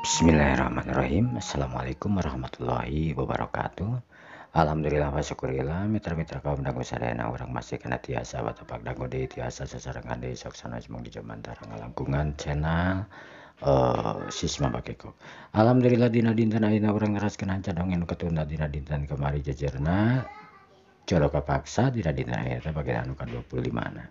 Bismillahirrahmanirrahim. Assalamualaikum warahmatullahi wabarakatuh. Alhamdulillah wa syukurillah mitra-mitra kaum dangu sadayana urang masih kana tiasa batapak dangu deui tiasa sasarengan deui sok sanes mung di Jomantara ngalangkungan channel Sisma Bakekok. Alhamdulillah dina dinten ayeuna urang ngaraskeun hanca dongeng nu katunda dina dinten kamari jejerna jodoh kapaksa dina dinten ayeuna bagian anu ka-25 na.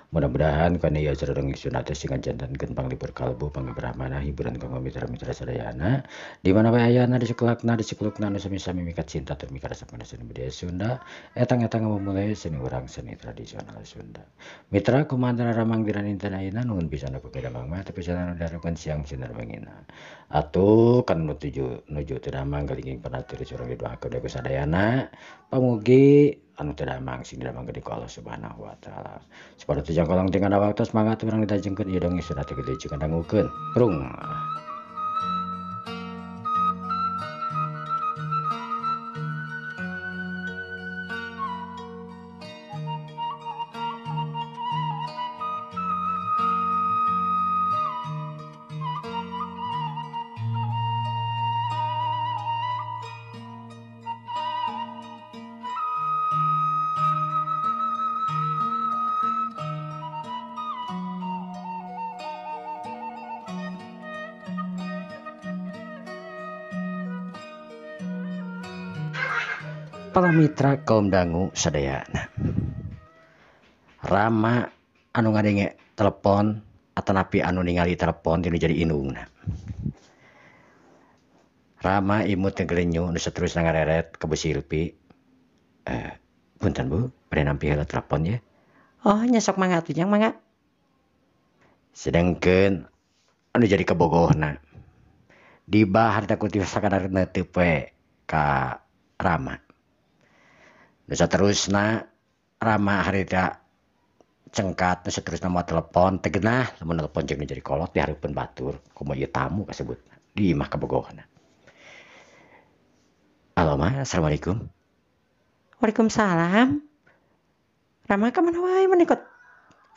Mudah-mudahan kana ieu acara dongeng Sunda teh sing ngajantenkeun panglipur kalbu pangabrahmana hiburan kanggo mitra-mitra sadayana di mana wae ayana di sakelakna di sakulukna anu sami-sami mikat cinta tur mikaresep kana seni budaya Sunda etang-etang ngamumule seni urang seni tradisional Sunda. Mitra kumaha ramang dina dinten ayeuna nuhun pisan ku damang mah tapi anu darukeun siang sinar bangina. Atuh kan nu nuju teu damang galinging panatir urang didoakeun ku sadayana pamugi anu teu damang sing damang gede ku Allah Subhanahu wa taala. Supaya teu jangkolong tinggal waktu semangat urang ditajengkeun ieu dongeng Sunda teh gede jeung dangukeun. Prung. Para mitra kaum dangu sadayana. Rama anu ngadenge telepon atanapi anu ningali telepon tinu jadi indungna. Rama imut nggelenyu nu saterusna ngareret ka Bu Silpi. Punten Bu, bade nampi heula telepon ya. Oh, nya sok mangga atuh jang mangga. Sedengkeun anu jadi kabogohna. Dibah harita ku sakadar neuteub we ka Rama. Nu saterusna Rama harita cengkat nu saterusna moal telepon teu geunah lamun telepon jeung nu jadi kolot dihareupeun batur komo ieu tamu kasebutna di imah kabogohna. Halo Ma, assalamualaikum. Waalaikumsalam. Rama ka mana wae mun ikut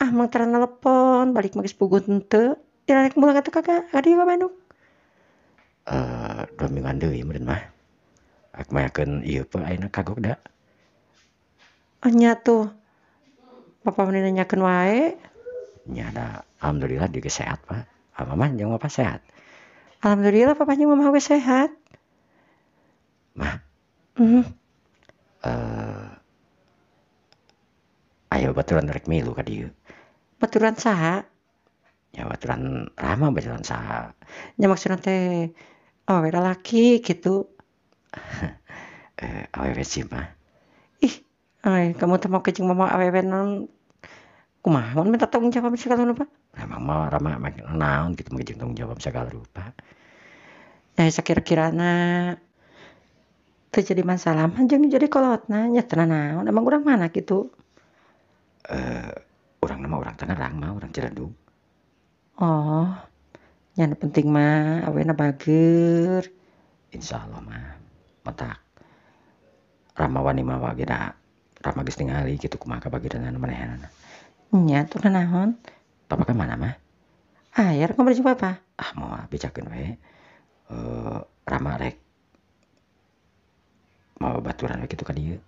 ah mang tara telepon balik mah geus puguh henteu. Dirarek mulang atuh ka dieu ka Bandung. 2 mingguan deui meureun mah. Ak mayakeun ieu pe ayeuna kagok da. Oh nya tuh. Papa mah nanyakeun wae. Nya da alhamdulillah dia geus sehat, Pak. Mama jeung Papa sehat. Alhamdulillah papa jeung mama geus sehat. Mah. Aya baturan rek milu ka dieu. Baturan saha? Ya baturan Rama baturan saha. Nya maksudna teh awewe lalaki kitu. Awewe sih mah. Ih, ay, kamu teh mau jeung mama awewe naon kumaha mun minta tanggung jawab segala rupa? Emang mah Rama naon kitu mah jeung tanggung jawab segala rupa. Nah, sakira-kirana teu jadi masalah mah jeung jadi kolotna nya teu naon emang urang mana kitu? Urang mah urang Tangerang mah urang Ciledug. Oh, nya nu penting mah awena bager. Insyaallah mah matak Rama wani mawa ge da Rama geus ningali kitu kumaha kabageurna manehanana. Nya tuh naon? Papa ka mana mah? Aya rek ngobrol jeung papa. Ah moal bejakeun we. Rama rek mawa baturan we kitu ka dieu.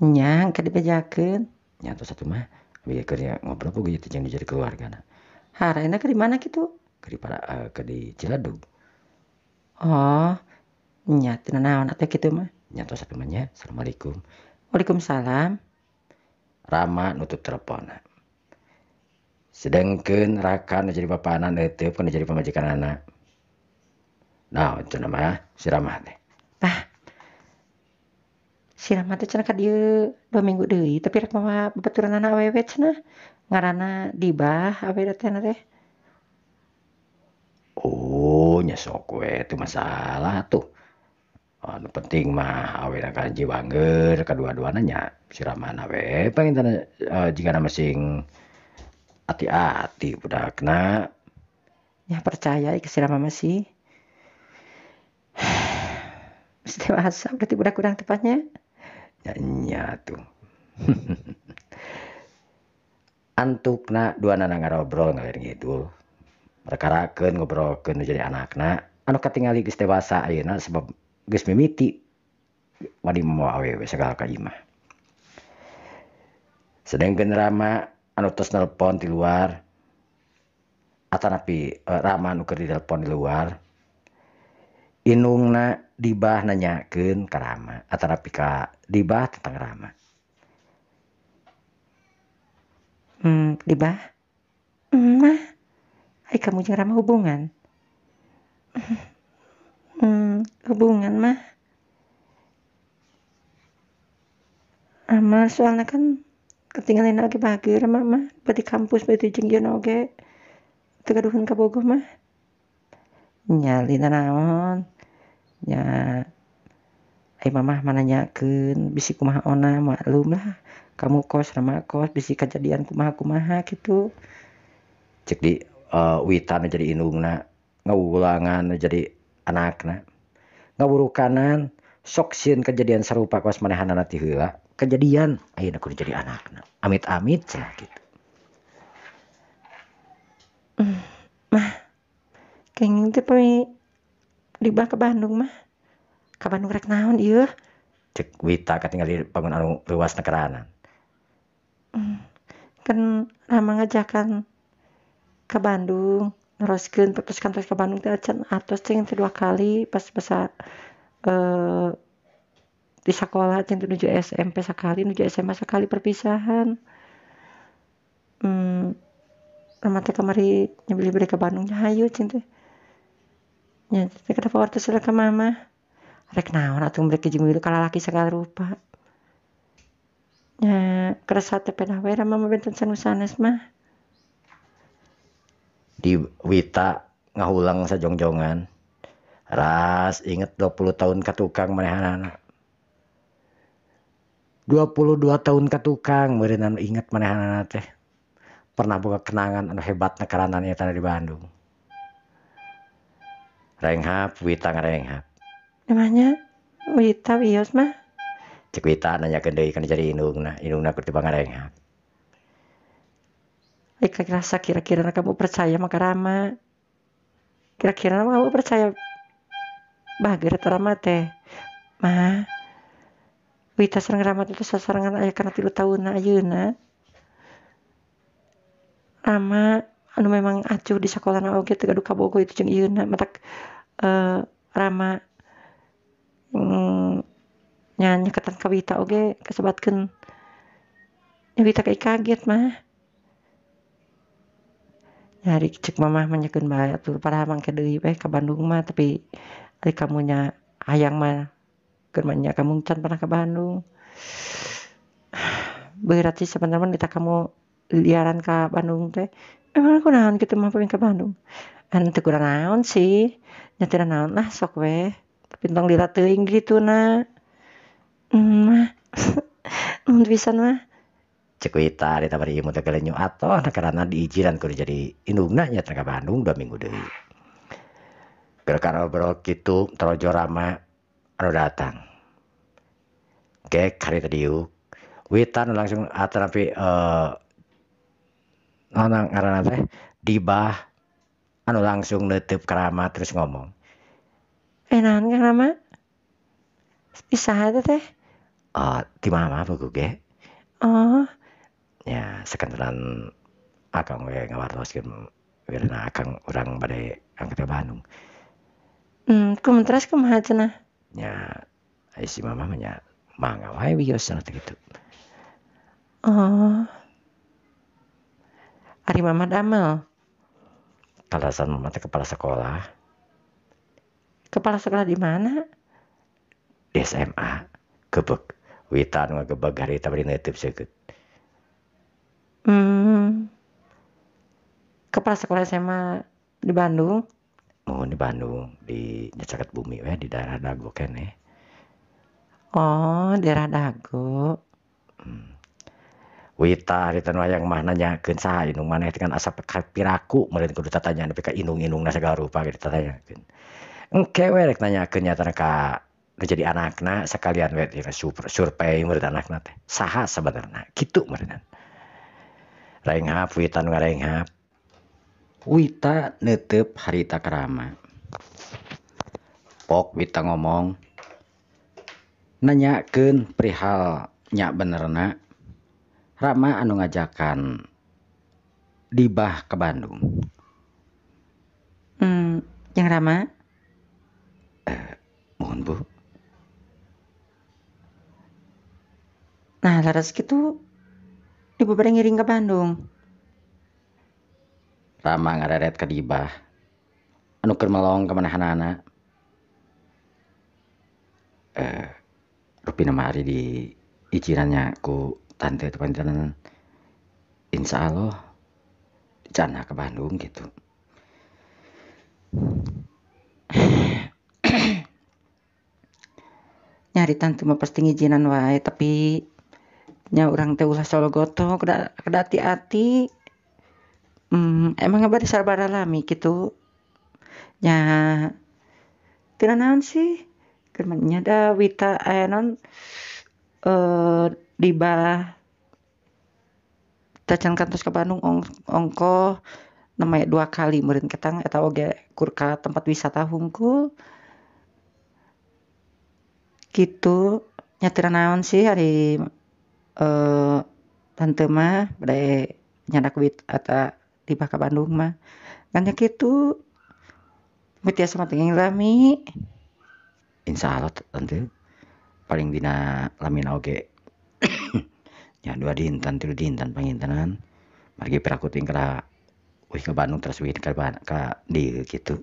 Nya engke dibejakeun. Nya atuh satu mah abi keur ngobrol puguh teh jeung jadi keluargana. Harana keur di mana kitu? Keur di keur di Ciledug. Oh, nya teu naon atuh kitu mah. Nya atuh satu mah nya. Assalamualaikum. Waalaikumsalam. Rama nutup telepon. Sedengkeun raka nu jadi bapana neuteub kana jadi pamajikanana. Nah, cenah mah si Rama teh. Tah. Si Rama teh cenah ka dieu 2 minggu deui tapi rek mawa babaturanana awewe cenah. Ngaranna Dibah awewe teh teh. Oh, nya sok we teu masalah tuh. Anu penting mah awena ka jiwangeur kadua-duana nya si Ramana we panginten jigana masing ati-ati budakna. Nya percaya ka si Rama mah sih. Geus dewasa berarti budak urang tepatnya. Nya nya tuh. Antukna duanana ngarobrol ngalir ngidul. Perkarakeun ngobrolkeun jadi anakna anu katingali geus dewasa ayeuna sebab geus mimiti wani mawa awewe sagala ka imah. Sedengkeun Rama anu tos nelpon di luar atanapi Rama anu keur ditelepon di luar indungna Dibah nanyakeun ka Rama atanapi ka Dibah tentang Rama. Dibah? Mah ai kamu jeung Rama hubungan? Hubungan mah. Rama soalnya kan ketinggalan lagi bager Rama mah, bari kampus bari jeung ieu oge. Teu gaduhun ka Bogor mah. Nya lina naon? Nya ai mamah mah nanyakeun bisi kumaha ona maklum lah. Kamu kos Rama kos bisi kajadian kumaha-kumaha kitu. Cek di Wita nu jadi indungna, ngawulangan nu jadi anakna, ngawurukanan sok sieun kejadian sarupa kos manehanana ti heula, kejadian ayeuna kudu jadi anakna. Amit-amit cenah kitu. Mah, kenging teh pami Dibah ka Bandung mah. Ka Bandung rek naon ieu? Cek Wita katingali bangun anu ruas nekeranan. Kan Rama ngajakan ke Bandung neroskeun terus kantos ke Bandung teh acan atos cing teh 2 kali pas basa di sekolah cing teh nuju SMP sekali nuju SMA sekali perpisahan. Rama teh kamari nyebeli beli ke Bandung hayu cing teh nya teh kenapa wartos ka mama rek naon atuh mereka jeung milu ka lalaki sagala rupa nya kerasa teh pedah we Rama mah benten sanes mah. Di Wita ngahulang sajongjongan ras inget 20 tahun ka tukang manehanana 22 tahun ka tukang meureun anu inget manehanana teh pernah boga kenangan anu hebat nekaranan eta di Bandung. Renghap Wita ngarenghap namanya Wita wios mah cek Wita nanyakeun deui kana jadi indungna indungna keur teu ngarenghap. Rasa kira-kira kamu percaya maka Rama kira-kira kamu percaya bager atau Rama teh mah Wita sareng Rama teh sasarengan aya kana 3 tahun ayeuna Rama anu memang acuh di sekolahna oge teu gaduh kabogoh itu jeung ieuna matak Rama nya nyeketan ka Wita oge kasebatkeun nya Wita kaget mah. Nyari cek mamah menyekeun bae atuh padahal mangke deui we ka Bandung mah tapi ari kamu nya hayang mah keur mah nya kamu can pernah ka Bandung. Berat sih sebenarnya kita kamu liaran ka Bandung teh. Emang aku naon kitu mah pami ka Bandung. Anu teu kurang naon sih. Nya teu naon lah sok we. Tapi tong lila teuing dituna. Mah. Mun pisan mah. Cek Wita ditabari ieu teh gelenyu atoh karena diijiran kudu jadi indungna nya ka Bandung 2 minggu deui. Keur ngobrol kitu terojo Rama anu datang. Gek harita diuk. Wita nu langsung atanapi naon ngaranna teh Dibah anu langsung neuteub ka Rama terus ngomong. Naon Kang Rama? Saha teh? Ti mama puguh ge. Oh. Ya sakantenan akang we ngawartoskeun wirna akang urang bade angkat ka Bandung. Kumaha kumaha cenah? Nya ai si mama mah nya mangga wae wios cenah teh kitu. Oh. Ari mama damel? Kalasan mama teh kepala sekolah. Kepala sekolah di mana? Di SMA. Gebeg. Wita nu ngagebeg harita bari neuteub seukeut. Kepala sekolah SMA di Bandung? Muhun di Bandung, di nyacaket bumi we di daerah Dago keneh. Oh, daerah Dago. Wita harita nu hayang mah nanyakeun saha indung maneh teh kan asa piraku meureun kudu tatanya nepi ka indung-indungna sagala rupa ge ditanyakeun. Engke we rek nanyakeun nyatana ka nu jadi anakna sakalian we dina survei meureun anakna teh. Saha sabenerna kitu meureunna. Renghap Wita nu ngarenghap. Wita neuteup harita ka Rama. Pok Wita ngomong nanyakeun perihal nya benerna Rama anu ngajakan Dibah ke Bandung. Yang Rama? Mohon Bu. Nah, laras kitu ibu bade ngiring ke Bandung. Rama ngareret ka Dibah anu keur melong ka manehanana. Rupina mah ari di ijinannya ku tante teh pantenan insya Allah dicana ke Bandung gitu. Nyari tante mah pasti ngijinan wae, tapi nya urang teh ulah sologoto kedah hati-hati. Emang bade sabaraha lami kitu? Nya teu naon sih? Keur mah nya da Wita aya naon Dibah tacan kantos ka Bandung ongkoh namanya 2 kali meureun ketang eta oge kur ka tempat wisata hungkul. Kitu nya teu naon sih ari tante mah bade nyandak wit eta Dibah ka Bandung mah. Ngan nya kitu tiasa mah teu lami. Insya Allah tante paling dina lamina oge nya 2 dinten 3 dinten pangintenan margi piraku tingkah uih ka Bandung terus uih ka dieu kitu.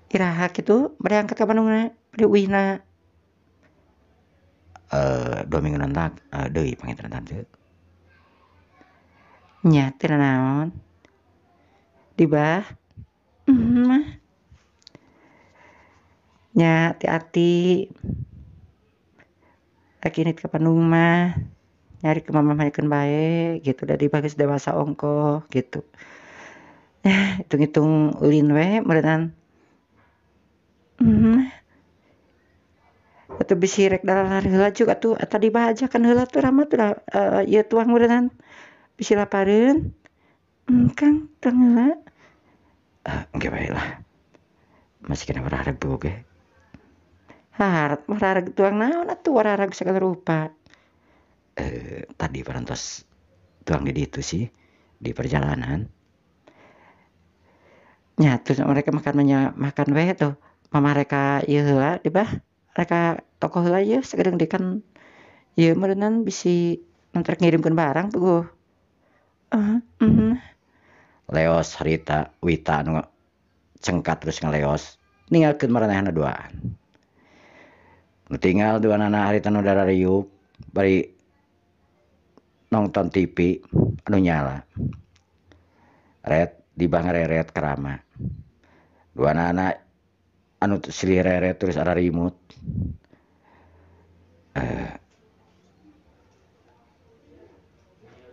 Iraha kitu bade angkat ka Bandungna bade uihna? 2 mingguan deui pangintenan tante. Nya teu naon. Dibah mah nya hati-hati. Rek init ka Bandung mah nyari ke mama maikeun bae gitu da Dibah geus dewasa ongkoh gitu. Ya hitung-hitung ulin we meureunnan. Atuh bisi rek dalar heula juga atuh eta Dibah ajakan heula tuh Rama tuh ieu tuang meureunnan bisi lapareun. Kang tuang heula. Engke bae lah. Masih kena warareg oge. Harap warareg tuang naon atuh warareg sagala rupa. Tadi parantos tuang di ditu sih di perjalanan. Nya terus mereka makan mah makan we tuh. Mama reka ieu heula Dibah. Reka toko heula ieu sagedeung deui kan ieu meureunnan bisi nanti rek ngirimkeun barang tuh. Leos harita Wita anu cengkat terus ngaleos ninggalkeun maranehna duaan. Nu tinggal duanana harita nu darariup bari nonton TV anu nyala. Ret Dibah ngareret ka Rama. Duanana anu silih reret terus ararimut.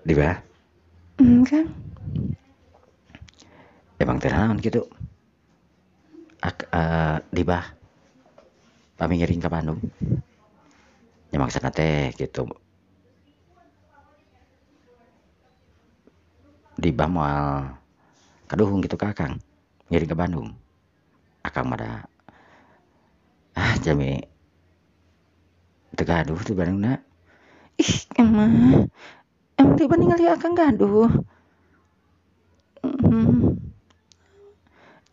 Dibah? Kang. Emang teh naon kitu? Dibah pami ngiring ka Bandung. Nya maksudna teh kitu. Dibah moal kaduhung kitu ka Akang ngiring ka Bandung. Akang mah da jami teu gaduh di Bandungna. Ih, emang. Emang Dibah ningali Akang gaduh.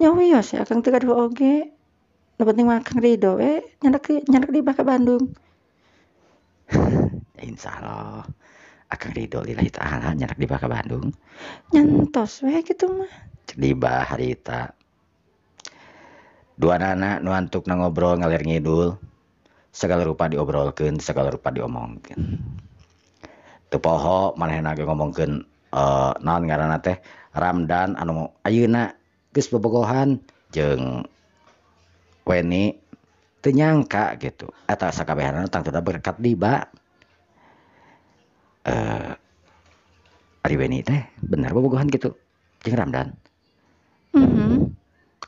Nya wios ya Akang teu gaduh oge. Nu penting mah Akang ridho we nyandak Dibah ka Bandung. Insya Allah Akang ridho lillahi ta'ala nyandak Dibah ka Bandung. Nyantos we kitu mah. Cek Dibah harita. Duanana nu antukna ngobrol ngalir ngidul. Segala rupa diobrolkeun, segala rupa diomongkeun. Teu poho manehna ge ngomongkeun naon ngaranna teh Ramdan anu ayeuna geus bobogohan jeung Weni teu nyangka gitu. Eta sakabehanana tangtuna berkat Diba. Ari Weni teh bener bobogohan gitu jeung Ramdan.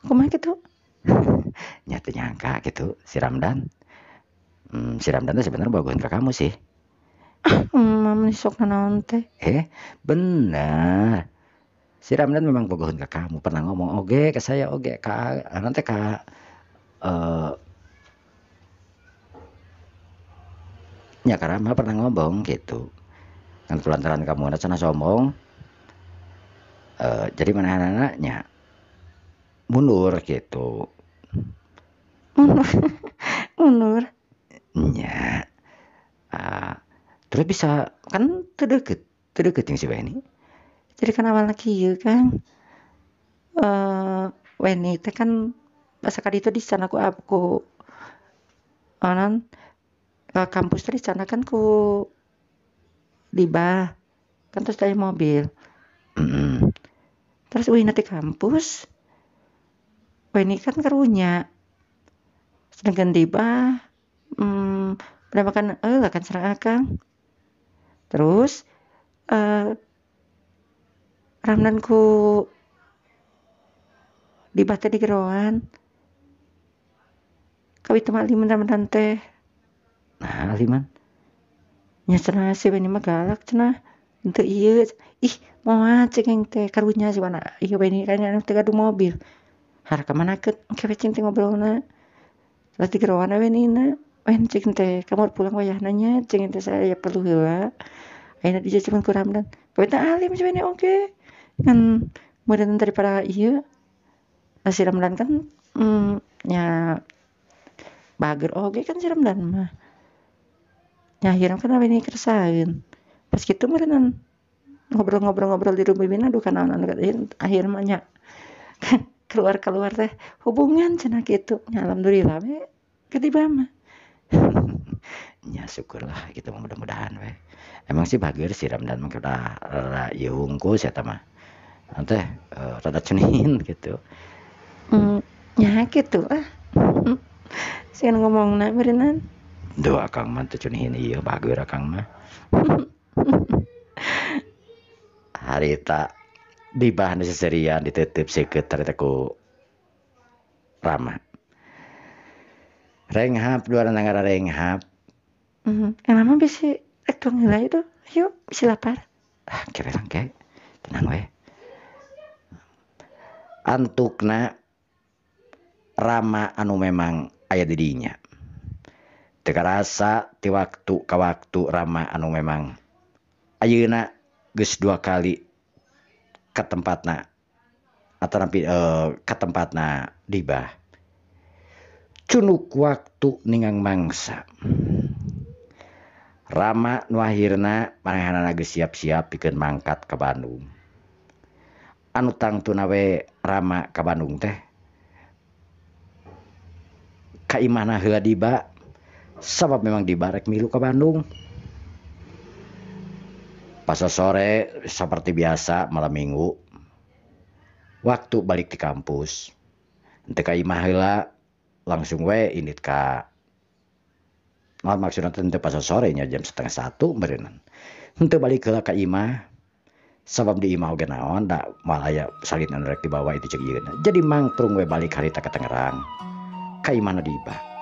Kumaha kitu? Nya teu nyangka gitu si Ramdan. Si Ramdan teh sebenarnya bobogohan ka kamu sih. Mama sok nanaon teh. Bener. Si Ramdan memang bogoheun ka kamu, pernah ngomong oge ke saya oge ka nanti ka nya ka Rama pernah ngomong gitu. Kan kulantaran kamu cenah sombong. Jadi manehna nya mundur gitu. Mundur. Mundur. Nya. Terus bisa kan teu deukeut jeung si Weni. Jadi kan awalna kieu Kang. Weni teh kan asa ka ditu disana ku aku anan ke kampus teh disana kan ku Dibah kan terus dari mobil. Terus uih ti kampus Weni kan karunya. Sedangkan Dibah berapa kan kan sareng Akang. Terus Ramdan ku Dibah teh digeroan. Kawit mah aliman Ramdan teh. Nah, aliman. Nya cenah si Weni mah galak cenah. Henteu ieu. Ih, moal cek aing teh karunya si wana. Ieu Weni kan anu teh gaduh mobil. Har ka manakeun engke we cing teh ngobrolna. Terus digeroan we Wenina. Wen cing teh kamu pulang wayahna nya cing teh saya perlu heula. Ayeuna dijajaban ku Ramdan. Kawit alim si Weni oge. Kan meureun daripada ieu si Ramdan kan nya bager oge kan si Ramdan mah. Nya akhirna kan Weni keresaeun. Pas kitu meureun ngobrol-ngobrol-ngobrol di rumah bina aduh kana naon akhirna mah nya keluar-keluar teh hubungan cenah kitu. Nya alhamdulillah we ketiba mah. Nya syukurlah gitu mudah-mudahan we. Emang sih bager si Ramdan mah udah rada ieu hungkul sia eta mah. Teh rada cunin gitu. Nya kitu ah. Sieun ngomongna meureunnan. Duh Akang mah teu cunihin ieu bager Akang mah. Harita Dibah nu seserian ditutup seukeut harita ku Rama. Renghap dua nangara renghap. Yang lama bisi rek tuang heula itu. Yuk, bisi lapar. Ah, ke we langke. Tenang we. Antukna Rama anu memang aya di dinya. Teu karasa ti waktu ka waktu Rama anu memang ayeuna geus 2 kali ka tempatna atanapi ka tempatna Dibah. Cunuk waktu ningang mangsa. Rama nu akhirna manehanana geus siap-siap pikeun mangkat ka Bandung. Anu tangtuna we Rama ka Bandung teh ka imahna heula Diba sabab memang Diba rek milu ka Bandung. Pas sore seperti biasa malam minggu waktu balik di kampus henteu ka imah heula langsung we indit ka nah, maksudna teh henteu pas sore nya jam 12:30 meureunnan. Henteu balik heula ka imah sabab di imah oge naon da moal aya salin anu rek dibawa itu ceuk ieuna. Jadi mangprung we balik harita ka Tangerang ka imahna Diba.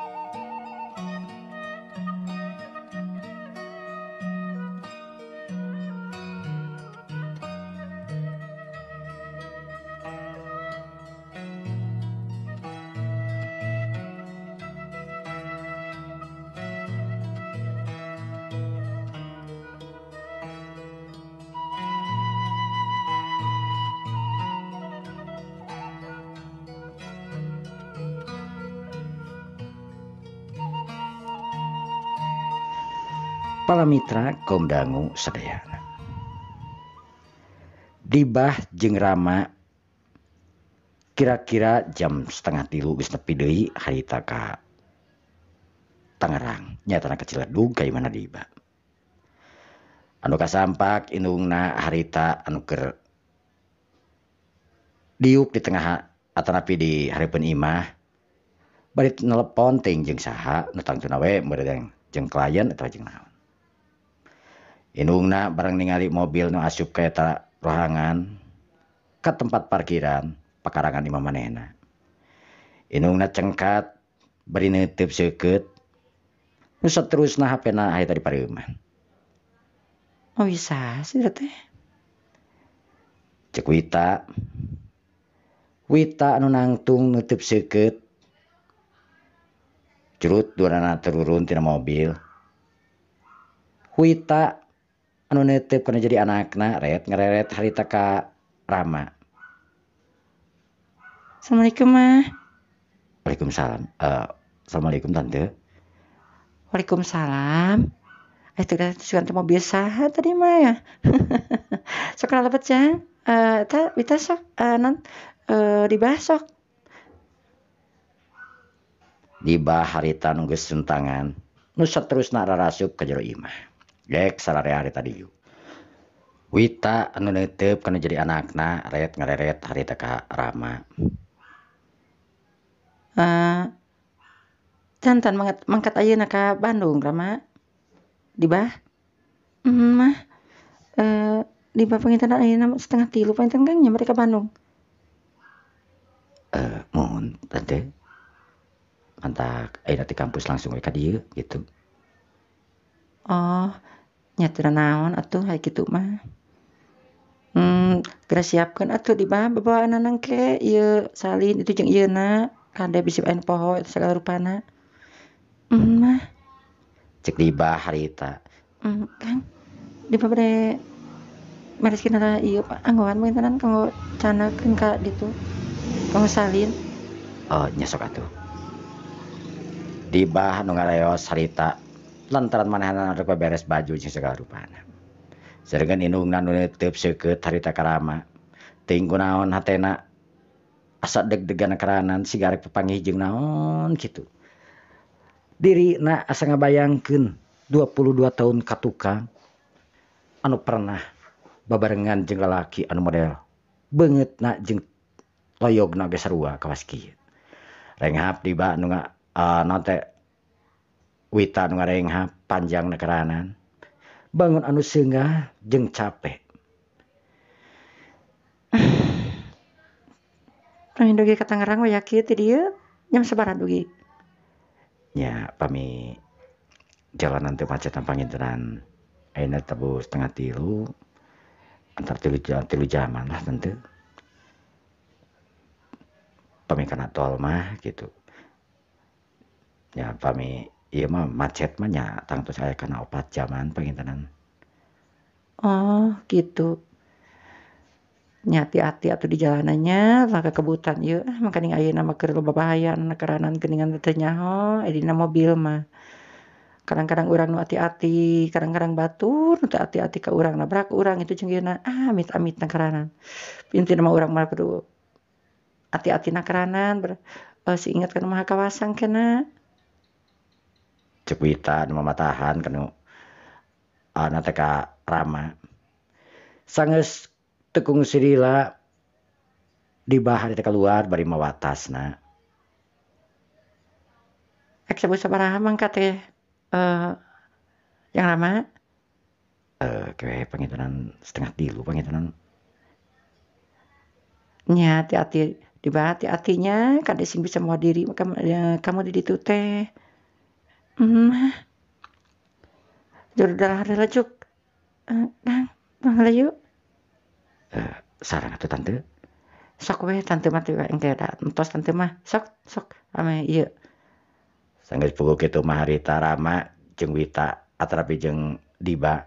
Para mitra kaum dangu sadayana. Dibah jeung Rama kira-kira jam 2:30 geus nepi deui harita ka Tangerang. Nyatana ka Ciledug ka imahna Dibah. Anu kasampak indungna harita anu keur diuk di tengah atanapi di hareupeun imah bari nelepon teuing jeung saha nu tangtuna we meureun jeung klien atawa jeung naon. Indungna barang ningali mobil nu asup ka eta rohangan ka tempat parkiran pakarangan imah manehna. Indungna cengkat bari neuteup seukeut nu saterusna HP-na aya di pareuman. Oh bisa sih teh. Cek Wita. Wita anu nangtung nutup seukeut. Curut duanana turun tina mobil. Wita anu neuteub kana jadi anakna ret ngareret harita ka Rama. Assalamualaikum mah. Waalaikumsalam. Assalamualaikum tante. Waalaikumsalam. Itu kan sugan teh mobil saha tadi mah ya. Sok lebet jang. Eta Wita sok non dibah sok. Dibah harita nu geus suntangan. Nu saterusna rarasup ka jero imah. Gek sararea harita dieu. Wita anu neuteub kana jadi anakna ret ngareret harita ka Rama. Jantan mangkat ayeuna ka Bandung Rama. Dibah? Mah. Dibah panginten ayeuna 2:30 panginten kan nya bade ka Bandung. Mohon tante. Mantak ayeuna ti kampus langsung we ka dieu gitu. Oh, nya teu naon atuh aya kitu mah. Geura siapkeun atuh dibah babawaanana engke ieu salin itu jeung ieuna kade bisi aya nu poho eta sagala rupana. Mah. Cek dibah harita. Kang, dibah bade mereskeun heula ieu anggoan pangintenan kanggo canakeun ka ditu. Kanggo salin. Oh, nya sok atuh. Dibah nu ngareos harita lantaran manehna rek beres baju jeung sagala rupana. Sarengan indungna nu neuteub seukeut harita ka Rama. Teuing kunaon hatena asa deg-degan karanan siga rek papanggih jeung naon kitu. Dirina asa ngabayangkeun 22 tahun ka tukang anu pernah babarengan jeung lalaki anu model beungeutna jeung loyogna ge sarua kawas kieu. Renghap diba nu naon teh Wita nu ngarenghap panjang nekeranan bangun anu seungah jeung capek. Pami dugi ka Tangerang we yakin ti dieu jam sabaraha dugi? Nya pami jalanan teu macet pangintenan ayeuna tebus 2:30 antar 3 jaman lah tentu. Pami kana tol mah gitu. Nya pami ieu mah macet mah nya tangtos aya kana 4 jaman pangintenan. Oh, gitu. Nya hati-hati atuh di jalanannya, maka kebutan ieu ah makaning ayeuna mah keur loba bahaya keranan geuningan teu nyaho dina mobil mah. Kadang-kadang urang nu hati-hati, kadang-kadang batur nu teu hati-hati ka urang nabrak urang itu jeung ieuna ah amit-amit na keranan. Intina mah urang mah kudu hati-hati na keranan si ingat kana maha kawasang kena. Cek Wita nu mamatahan kanu na teh ka Rama. Sanggeus tekung sirila dibah harita keluar bari mawatasna. Ek sabaraha mangkat teh yang lama? Kewe pangintenan 2:30 pangintenan. Nya hati-hati dibah hati-hatinya kade sing bisa mawa diri kamu di ditu teh. Jodoh heula cuk. Kang, mangga yuk. Sareng atuh tante. Sok we tante mah teh engke da entos tante mah. Sok sok ame ieu. Sanggeus puguh kitu mah harita Rama jeung Wita atarapi jeung Diba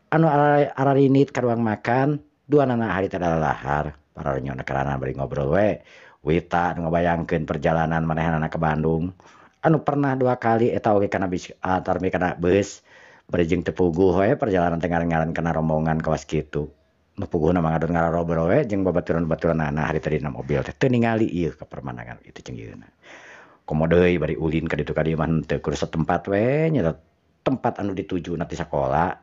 anu ararinit ka ruang makan duanana harita dalalahar pararenyona karana bari ngobrol we. Wita nu ngabayangkeun perjalanan manehanana ka Bandung anu pernah 2 kali eta oge kana bis atarmi kana beus bari jeung teu puguh we perjalanan teh ngaran-ngaran kana rombongan kawas kitu. Nu puguhna mah ngadon ngarobrol we jeung babaturan-babaturanana harita dina mobil teh teu ningali ieu ka permandangan itu jeung ieuna. Komo deui bari ulin ka ditu ka dieu mah henteu kudu satempat we nya tempat anu dituju na ti sakola.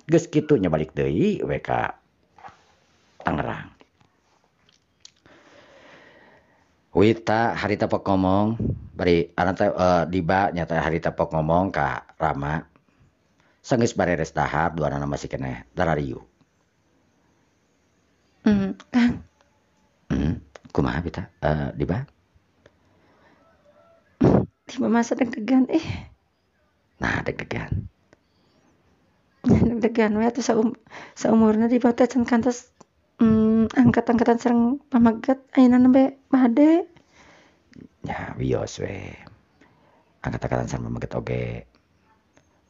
Geus kitu nya balik deui we ka Tangerang. Wita harita pok ngomong bari anu teh Diba nya teh harita pok ngomong ka Rama. Sanggeus bareres dahar duanana masih keneh darariu. Kang. Kumaha Wita? Diba? Diba masa deg-degan eh. Nah, deg-degan. Deg-degan we atuh saumurna Diba teh can kantos Angkat-angkatan sareng pameget ayeuna nembe bade. Nya wios we. Angkat-angkatan sareng pameget oge.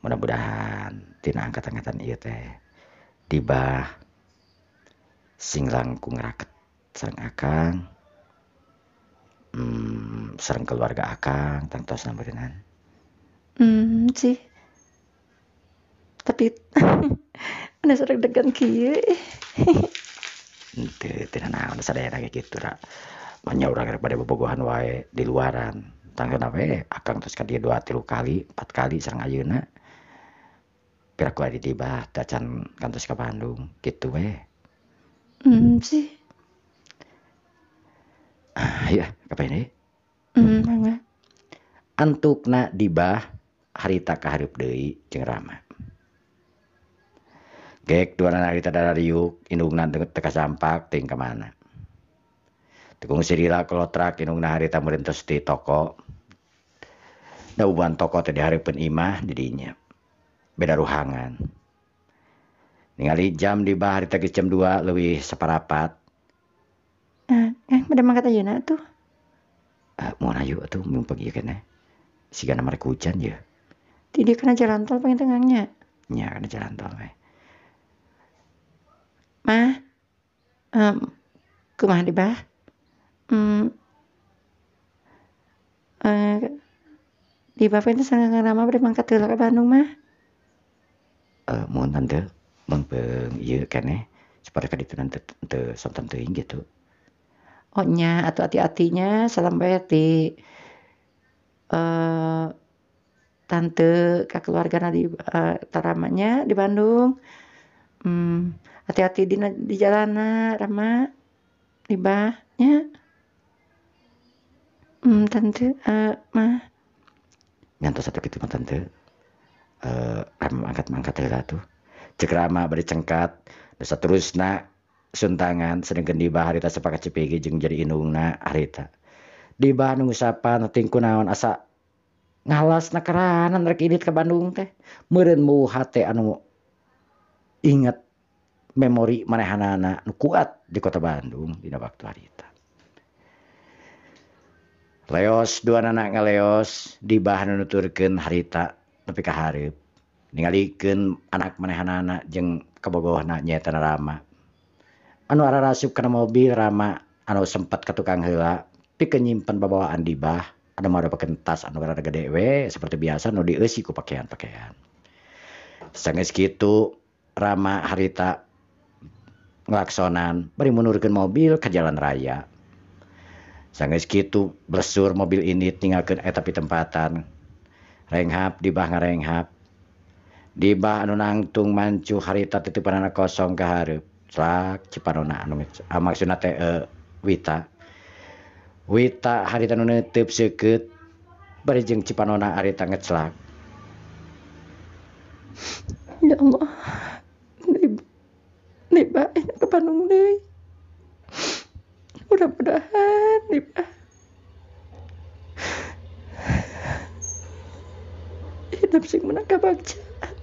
Mudah-mudahan tina angkat-angkatan ieu teh Dibah sing langkung raket sareng akang. Sareng keluarga akang tangtosna meureunnan. Sih. Tapi anu deg-degan kieu. Henteu teu nanaon sadayana ge kitu ra. Manya urang rek bade bobogohan wae di luaran. Tangtosna we akang tos ka dieu 2 3 kali, 4 kali sareng ayeuna. Piraku adi Dibah teh acan kantos ka Bandung kitu we. Sih. Ah, ya, kapan deui? Mangga. Antukna Dibah harita kahareup deui jeung Rama. Gek duanana harita darariuk indungna teu kasampak teuing ka mana. Teu kungsi lila kolotrak indungna harita meureun tos ti toko. Da uban toko teh dihareupeun imah di dinya. Beda ruangan. Ningali jam Dibah harita geus jam 2 leuwih saparapat. Bade mangkat ayeuna atuh. Moal hayu atuh mumpung ieu keneh. Sigana mah rek hujan yeuh. Ti dieu kana jalan tol panginten nya. Nya kana jalan tol we. Mah, kumaha Dibah? Dibah teh sareng Rama bade mangkat heula ka Bandung mah. Muhun tante meungpeung ieu keneh supaya ka ditu teu sonten teuing gitu. Oh nya atuh ati-atinya salam we ti tante ka keluargana di Rama nya di Bandung. Hati-hati di jalanna Rama Dibah nya. Tante mah. Ngantos atuh kitu mah tante. Rama angkat-angkat heula tuh. Ceuk Rama bari cengkat, nu saterusna suntangan sedengkeun Dibah harita sepakat Cipigi jeung jadi indungna harita. Dibah nu ngusapan teuing kunaon asa ngalasna karanan rek indit ka Bandung teh. Meureun meuh hate anu inget memori manehanana nu kuat di kota Bandung dina waktu harita. Leos duanana ngaleos Dibah nu nuturkeun harita nepi ka hareup. Ningalikeun anak manehanana jeung kabogohna nyaeta Rama. Anu ararasup kana mobil Rama anu sempat ka tukang heula pikeun nyimpen babawaan Dibah anu maropakeun tas anu rada gede we seperti biasa nu dieusi ku pakaian-pakaian. Sanggeus kitu Rama harita nglaksonan bari mundurkeun mobil ka jalan raya. Sanggeus kitu blesur mobil ini tinggalkeun eta pitempatan. Renghap Dibah ngarenghap. Dibah anu nangtung mancu harita titipanana kosong ka hareup. Celak Cipanona anu maksudna teh Wita. Wita harita nu neuteub seukeut bari jeung Cipanona harita ngecelak. Ya Allah. Dibah ke Bandung deui. Mudah-mudahan Dibah hidup sing menang kabagjaan.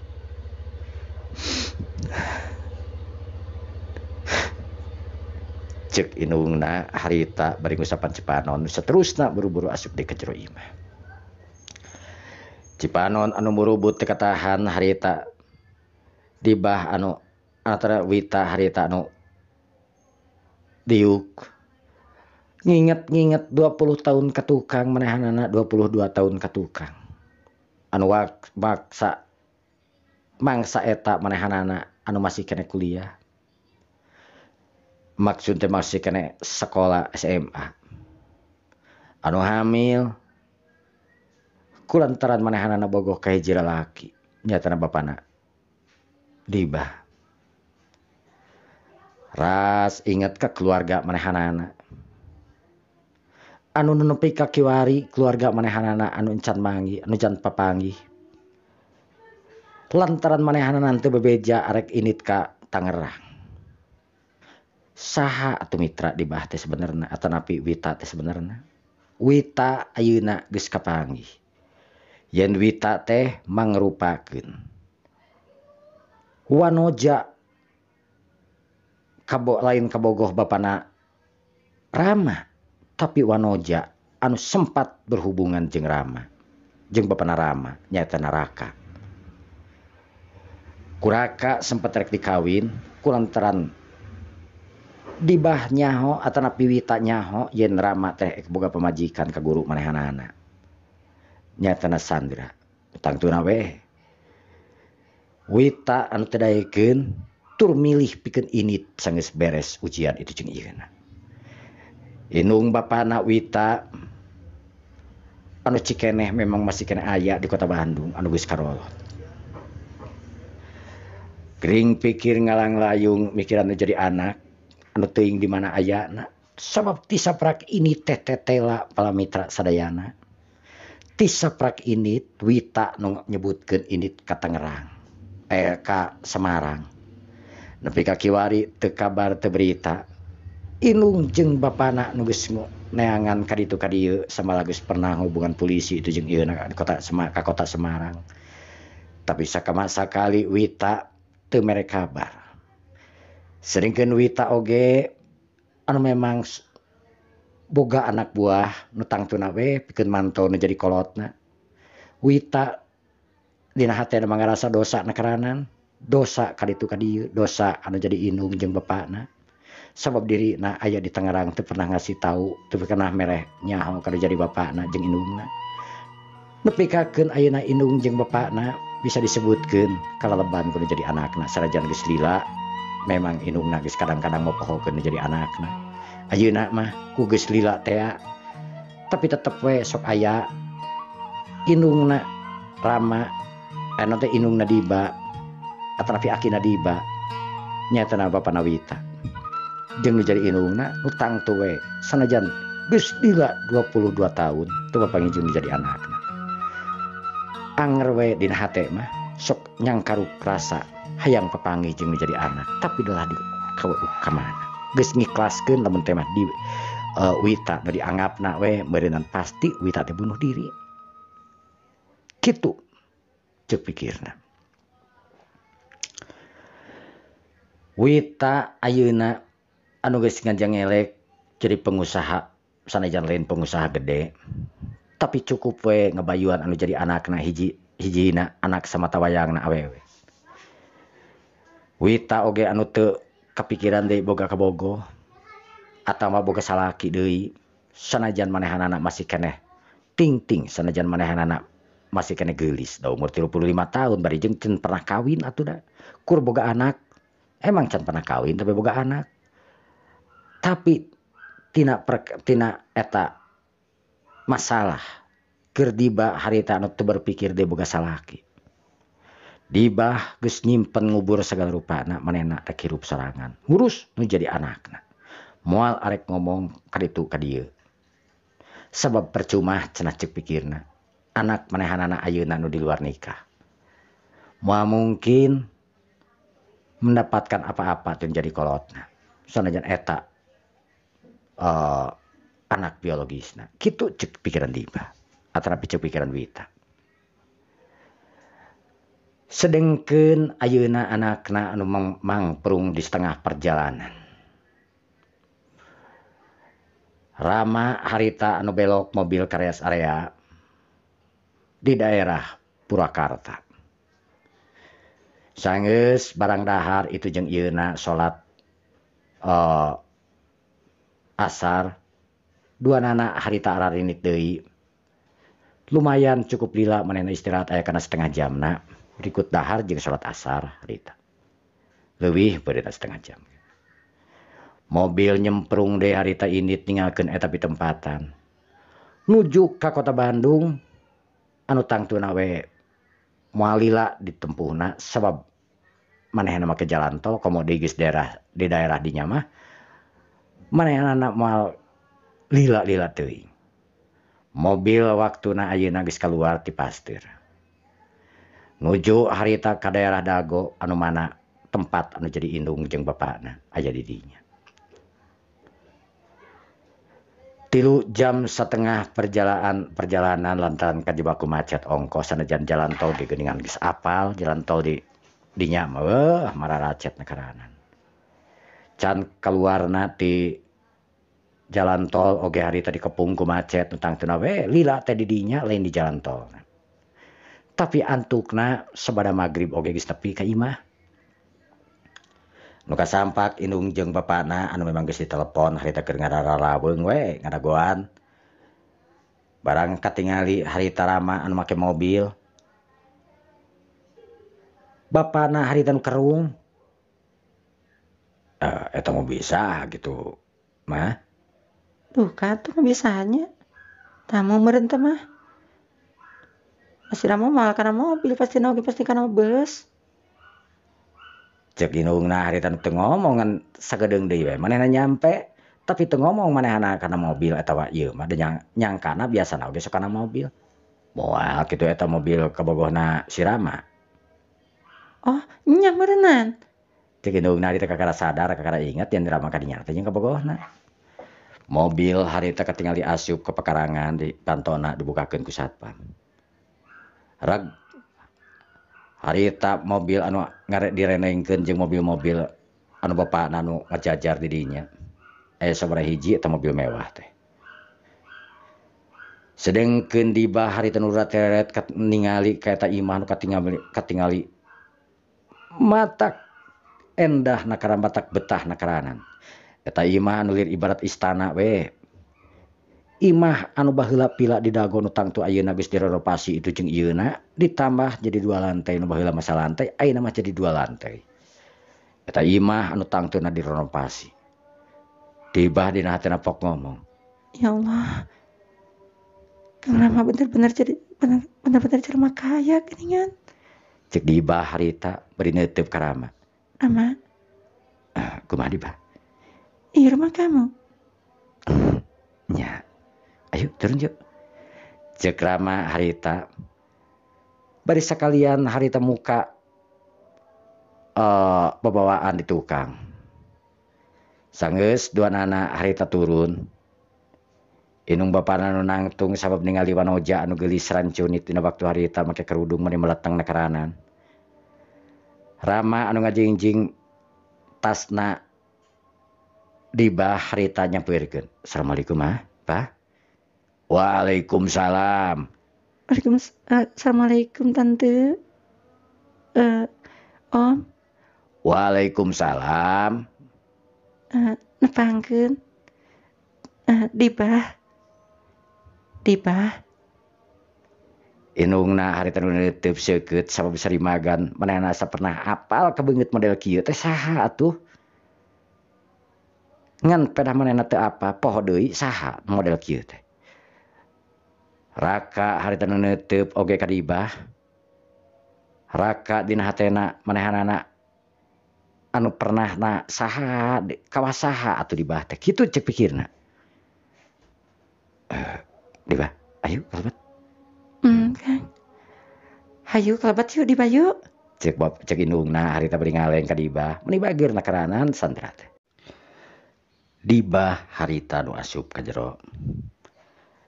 Ceuk indungna harita bari ngusapan Cipanon seterusna buru-buru asup deui ka jero imah. Cipanon anu murubut teu katahan harita Dibah anu antara Wita harita anu diuk. Nginget-nginget 20 tahun ka tukang manehanana 22 tahun ka tukang. Anu maksa mangsa eta manehanana anu masih keneh kuliah. Maksud teh masih keneh sekolah SMA. Anu hamil kulantaran manehanana bogoh ka hiji lalaki nyatana bapana Dibah. Ras inget ka keluarga manehanana. Anu nepi ka kiwari keluarga manehanana anu encan manggih, anu can papanggih. Lantaran manehanana teu bebeja arek init ka Tangerang. Saha atuh mitra Dibah teh sebenarna atanapi Wita teh sebenarna? Wita ayeuna geus kapanggih. Yen Wita teh mangrupakeun wanoja Lain kabogoh bapana Rama tapi wanoja anu sempat berhubungan jeung Rama jeung bapana Rama nyaeta Raka. Ku Raka sempat rek dikawin kulantaran dibah nyaho atanapi Wita nyaho yen Rama teh boga pamajikan ka guru manehanana nyaeta Sandra. Tangtuna we Wita anu teu daekeun tur milih pikeun init sanggeus beres ujian itu jeung ieuna. Indung bapana Wita anu cikeneh memang masih keneh aya di kota Bandung anu geus karolot. Gering pikir ngalanglayung mikiran jadi anak anu teuing di mana ayana sabab ti saprak ini teh tetela palamitra sadayana. Ti saprak ini Wita nu nyebutkeun ini ka Tangerang ka Semarang. Nepi ka kiwari teu kabar teu berita. Indung jeung bapana nu geus neangan ka ditu ka dieu samalah geus pernah hubungan polisi itu jeung ieuna ka kota Semarang. Tapi sakali Wita teu mere kabar. Seringkeun Wita oge anu memang boga anak buah nu tangtuna we pikeun mantau nu jadi kolotna. Wita dina hatena ngarasa dosa nakaranan, dosa ka ditu ka dieu, dosa anu jadi indung jeung bapana. Sabab dirina aya di Tangerang teu pernah ngasih tahu, teu pernah mereh nyaho ka jadi bapana jeung indungna. Nepi kakeun ayeuna indung jeung bapana bisa disebutkeun kalaleban kudu jadi anakna sanajan geus lila memang indungna geus kadang-kadang mopohokeun jadi anakna. Ayeuna mah ku geus lila tea tapi tetep we sok aya indungna Rama anu teh indungna Diba atanapi akina Diba nyaeta bapana Wita. Jeung nu jadi indungna nu tangtu we sanajan geus lila 22 tahun teu papanggih jeung nu jadi anakna. Anger we dina hate mah sok nyangkaruk rasa hayang papanggih jeung nu jadi anak tapi dolah di ka mana geus ngiklaskeun lamun teh mah di Wita nu dianggapna we meureunnan pasti Wita teh bunuh diri. Kitu ceuk pikirna. Wita ayeuna anu geus ngajangelek jadi pengusaha sanajan lain pengusaha gede tapi cukup we ngebayuan anu jadi anakna hiji hijina anak samata wayangna awewe. Wita oge anu teu kapikiran deui boga kabogoh atawa boga salaki deui sanajan manehanana masih keneh ting-ting sanajan manehanana masih keneh geulis da umur 35 tahun bari jeung can pernah kawin atuh da kur boga anak emang can pernah kawin tapi boga anak tapi tina eta masalah keur Diba harita anu teu berpikir deui boga salaki. Dibah geus nyimpen ngubur segala rupana manehna rek hirup sorangan ngurus nu jadi anakna moal arek ngomong ka ditu ka dieu sabab percuma cenah ceuk pikirna anak manehanana ayeuna nu di luar nikah moal mungkin mendapatkan apa-apa teu jadi kolotna sanajan eta anak biologisna kitu ceuk pikiran Diba atanapi ceuk pikiran Wita. Sedengkeun ayeuna anakna anu mangprung di setengah perjalanan. Rama harita anu belok mobil ka rest area di daerah Purwakarta. Sanggeus barang dahar itu jeung ieuna salat asar dua nana harita ararinit deui. Lumayan cukup lila manehna istirahat aya kana setengah jamna. Berikut dahar jeung salat asar harita. Leuwih beureunan setengah jam. Mobil nyemprung deui harita indit ninggalkeun eta pitempatan. Nuju ka kota Bandung anu tangtuna we moal lila ditempuhna sabab manehna make jalan tol komo deui geus daerah di daerah dinya mah manehna moal lila-lila teuing. Mobil waktuna ayeuna geus kaluar ti Pasteur. Nuju harita ka daerah Dago anu mana tempat anu jadi indung jeung bapakna aya di dinya. 3,5 jam perjalanan lantaran kajebak ku macet ongkos sanajan jalan tol ge geuningan geus apal jalan tol di dinya mah weuh mararacet nakaranan. Can keluarna ti jalan tol oge harita dikepung ku macet nu tangtuna we lila teh di dinya lain di jalan tol. Tapi antukna sabada magrib oge geus nepi ka imah. Nu kasampak indung jeung bapana anu memang geus ditelepon harita keur ngarararaweung we ngadagoan. Barang katingali harita Rama anu make mobil. Bapana harita nu kerung. Eta mobil saha gitu mah. Duh katuh mah bisanya. Tamu meureun teh mah. Pasti Rama moal kana mobil, pasti oge pasti kana bus. Cek indungna harita nu teu ngomong ngan sagedeung deui we manehna nyampe tapi teu ngomong manehna kana mobil atawa ieu mah nyangkana biasana oge sok kana mobil. Moal kitu eta mobil kabogohna si Rama. Oh, nya meureunnan. Cek indungna harita kakara sadar kakara inget yen Rama kadinya teh jeung kabogohna. Mobil harita katingali asup ke pekarangan di pantona dibukakeun ku satpam. Reg harita mobil anu ngarek direnengkeun jeung mobil-mobil anu bapakna anu ngajajar di dinya. Aya sabaraha hiji eta mobil mewah teh. Sedengkeun Dibah harita nu rateret ningali ka eta imah nu katingali matak endah nakaran batak betah nakaranan. Eta imah anu lir ibarat istana we. Imah anu baheula pila di dago nu tangtu ayeuna geus direnovasi itu jeung ieuna ditambah jadi 2 lantai nu baheula mah salantai ayeuna mah jadi 2 lantai. Eta imah anu tangtuna direnovasi. Tibah dina hatena pok ngomong. Ya Allah. Kang Rama bener-bener jadi bener-bener jelema kaya geuningan. Cek Dibah harita bari neuteub ka Rama. Rama. Kumaha Dibah? Iya rumah kamu. Nya. Ayo turun yuk. Cek Rama harita. Bari sakalian harita muka babawaan di tukang. Sanggeus dua nana harita turun. Inung bapana nu nangtung sabab ningali wanoja anu geulis rancunit dina waktu harita make kerudung mani meleteng na karanan. Rama anu ngajingjing tasna Dibah harita nyampeurkeun. Assalamualaikum ah, Pak. Waalaikumsalam. Assalamualaikum tante. Om. Waalaikumsalam. Nepangkeun. Dibah. Dibah. Indungna harita nu neuteub seukeut sabab sarimagan manehna asa pernah apal kabeungeut model kieu teh saha atuh. Ngan pedah manehna teu apa poho deui saha model kieu teh. Raka harita nu neuteub oge ka Dibah. Raka dina hatena manehanana anu pernah na saha kawas saha atuh Dibah teh kitu cek pikirna. Dibah, ayo kalebet. Kang. Hayu kalebet yuk Dibah yuk. Cek bab cek indungna harita bari ngaleng ka Dibah, meuni bager na karanan Sandra teh. Dibah harita nu asup ka jero.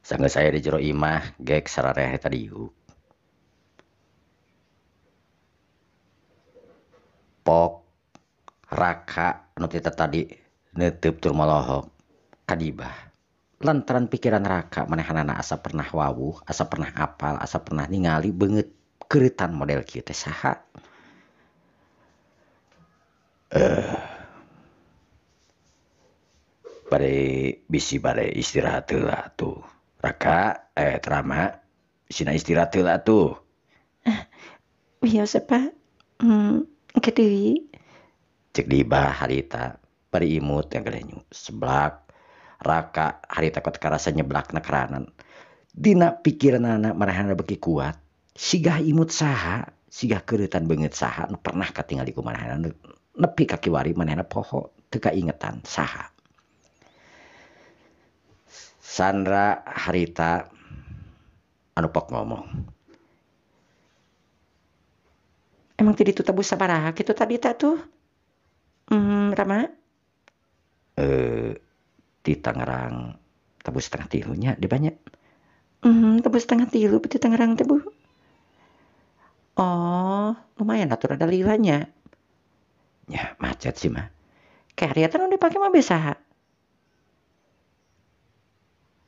Sanggeus aya di jero imah gek sarareh harita diuk. Pok Raka anu tita tadi neuteub tur molohok ka Dibah. Lantaran pikiran Raka manehanana asa pernah wawuh, asa pernah apal, asa pernah ningali beungeut keuretan model kieu teh saha. Bade bisi bade istirahat heula tuh. Raka Rama sina istirahat heula tuh. Wios Pak. Engke deui. Cek Dibah harita bari imut yang gelenyu seblak. Raka harita kot karasa nyeblak na keranan. Dina pikiranana marahana beki kuat. Sigah imut saha, sigah keuretan beungeut saha nu pernah katingali ku manehna nepi ka kiwari manehna poho teu kaingetan saha. Sandra harita anu pok ngomong. Emang tadi tu tebus sabaraha kitu tadi teh tuh? Rama? Di Tangerang tebus setengah tilunya di banyak. Tebus setengah tilu di Tangerang teh Bu. Oh, lumayan atuh rada lilanya. Ya, macet sih mah. Kayak eta nu dipake mobil saha?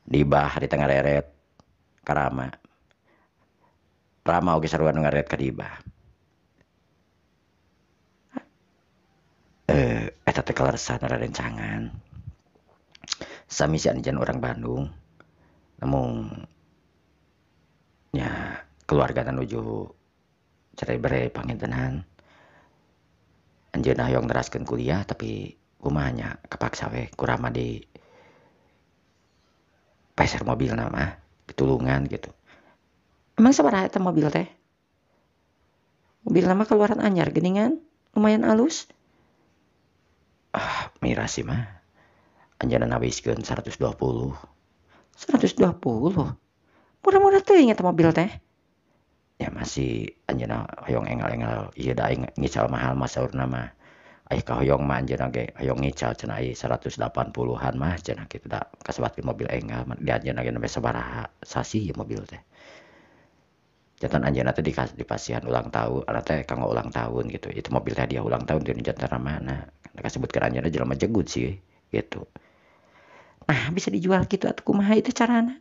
Dibah di tengah reret ka Rama. Rama oge sarua nu ngareret ka Dibah. Eta teh kaleresan rerencangan. Sami si anjeun urang Bandung. Namun nya keluarga nuju cerai berai pangintenan. Anjeunna hoyong neraskeun kuliah tapi kumaha nya kapaksa we ku Rama di peser mobilna mah ditulungan gitu. Emang sabaraha eta mobil teh? Mobilna mah keluaran anyar geuningan, lumayan alus. Ah, mirasi mah. Anjeunna nawiskeun 120. 120. Murah-murah teuing eta mobil teh. Ya masih anjeunna hoyong engal-engal ieu da aing ngical mahal mah saurna mah. Aya kahoyong mah anjeunna ge hoyong ngical cenah aya 180-an mah cenah kitu da kasebatkeun mobil enggal di anjeunna ge nembe sabaraha sasih ieu mobil teh. Jantan anjeunna teh dipasihan ulang tahun, ana teh kanggo ulang tahun gitu. Itu mobil teh hadiah ulang tahun teh jantan mana. Kasebutkeun anjeunna jelema jegut sih gitu. Nah, bisa dijual gitu atuh kumaha itu carana?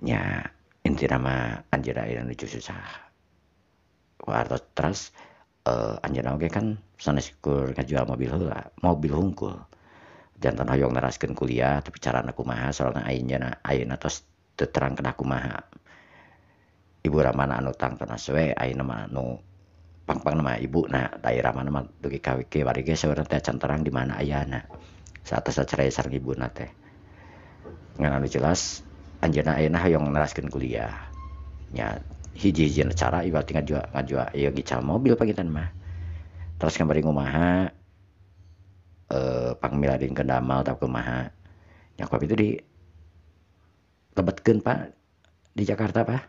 Nya intina mah anjeunna aya nuju susah. Wartos terus anjeunna oge kan sanes kur ngajual mobil heula, mobil hungkul. Jantan hoyong neraskeun kuliah tapi carana kumaha soalna ayeuna ayeuna tos teu terang kedah kumaha. Ibu Ramana anu tangtona we ayeuna mah anu pangpangna mah ibuna da Ramana mah dugi ka kiwari ge saurna teh can terang di mana ayana. Saatosna cerai sareng ibuna teh. Ngan anu jelas anjeunna ayeuna hoyong neraskeun kuliah. Nya hiji-hijina cara ieu berarti ngajual ieu ngical mobil panginten mah. Terus kamari ngumaha pangmiladin ke damal tau kumaha. Nya ku abdi di lebetkeun Pak di Jakarta Pak.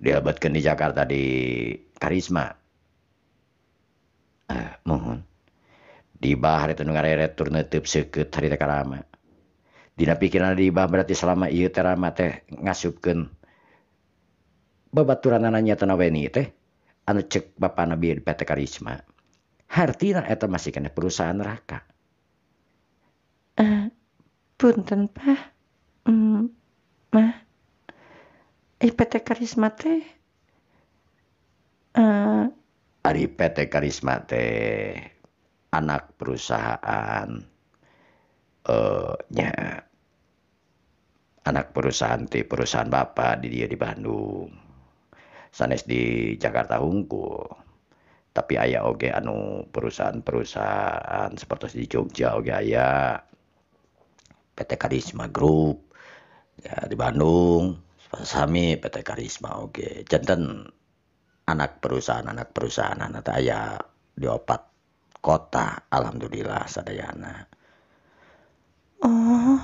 Dilebetkeun di Jakarta di Karisma. Mohon. Dibah harita nu ngareret tur neuteub seukeut harita ka Rama. Dina pikiran Dibah berarti selama ieu teh Rama teh ngasupkeun babaturanana nyatana Weni teh anu cek bapana bieu di PT Karisma. Hartina eta masih keneh perusahaan neraka. Punten Pak. Mah. PT Karisma teh Ari PT Karisma teh anak perusahaan nya anak perusahaan ti perusahaan bapak di dia di Bandung. Sanes di Jakarta hungkul. Tapi aya oge anu perusahaan-perusahaan seperti di Jogja oge aya PT Karisma Group ya di Bandung sami PT Karisma oge. Janten anak perusahaan eta aya di 4 kota alhamdulillah sadayana. Oh.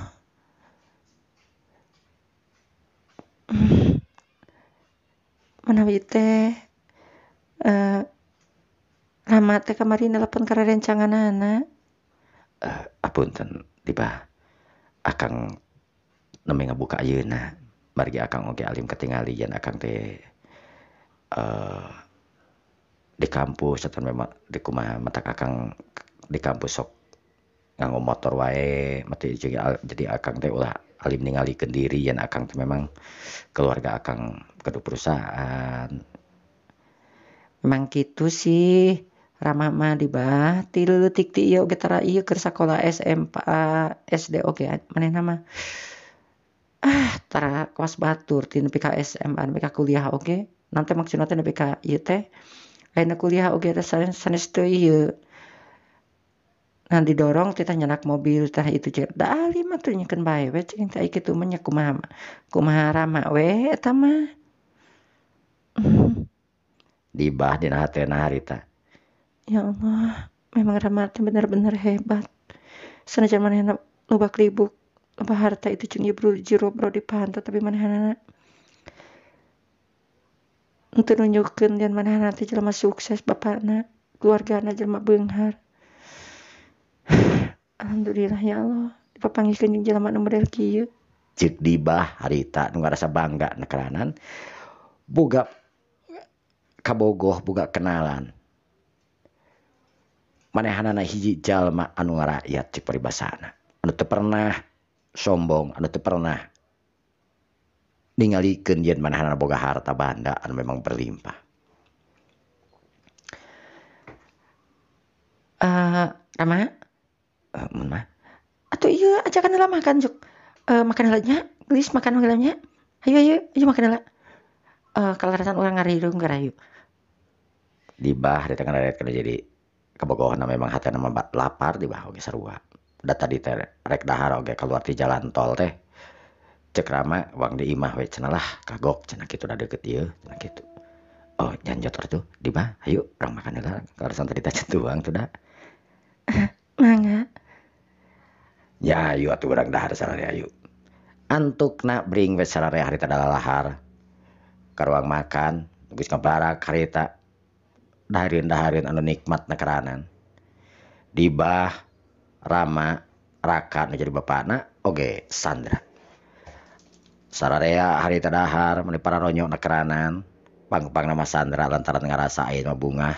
Manawi teh Rama teh kamari nelepon ka rerencanganana. Apunten Dibah. Akang nembe ngabuka ayeuna. Margi akang oge alim katingali yen akang teh di kampus atau memang di kumaha matak akang di kampus sok nganggo motor wae mati jadi akang teh ulah alim ningalikeun diri yen akang teh memang keluarga akang gaduh perusahaan. Memang kitu sih Rama mah Dibah ti leutik ti ieu oge tara ieu keur sakola SMA SD oge manehna mah tara kawas batur ti nepi ka SMA nepi ka kuliah oge nanti maksudna teh nepi ka ieu teh ayeuna kuliah oge teh sanes teu ieu. Nah didorong teh nyenak mobil tah itu cek da alim atuh nyekeun bae we cing teh kitu mah nya kumaha kumaha Rama we eta mah. Dibah dina hatena harita. Ya Allah, memang Rama teh bener-bener hebat. Sanajan manehna loba klibuk, loba harta itu jeung ieu jero bro di panto tapi manehna henteu nunjukkeun yen manehna teh jelema sukses bapana, keluargana jelema beunghar. Alhamdulillah ya Allah, dipapanggihkeun jeung jelema nu model kieu. Ceuk Dibah harita nu ngarasa bangga nekeranan boga kabogoh boga kenalan. Manehanana hiji jalma anu ngarakyat cek paribasana. Anu teu pernah sombong, anu teu pernah ningalikeun yen manehanana boga harta banda anu memang berlimpah. Rama? Mun mah. Atuh ieu ajakan heula makan juk. Makan heula nya, geus makan heula nya. Hayu hayu, ayo makan heula. Kalarasan urang ngarirung garayu. Dibah di tengah reret kana jadi kabogohna memang hatena mah lapar dibah oge sarua. Da tadi teh rek dahar oge keluar ti jalan tol teh. Cek Rama wang di imah we cenah lah kagok cenah kitu da deukeut ieu cenah kitu. Oh nyanjot atuh dibah hayu urang makan heula kalarasan tadi teh tuang tuh da. Mangga. Ya ayu atuh urang dahar sararea ayu. Antukna bring we sararea harita dalalahar. Ka ruang makan geus ngabarak harita. Dahareun-dahareun anu nikmat nakeranan. Dibah Rama Raka nu jadi bapana oge Sandra. Sararea harita dahar meuni pararonyok nakeranan. Pang-pang nama Sandra lantaran ngarasa ayeuna mah bungah.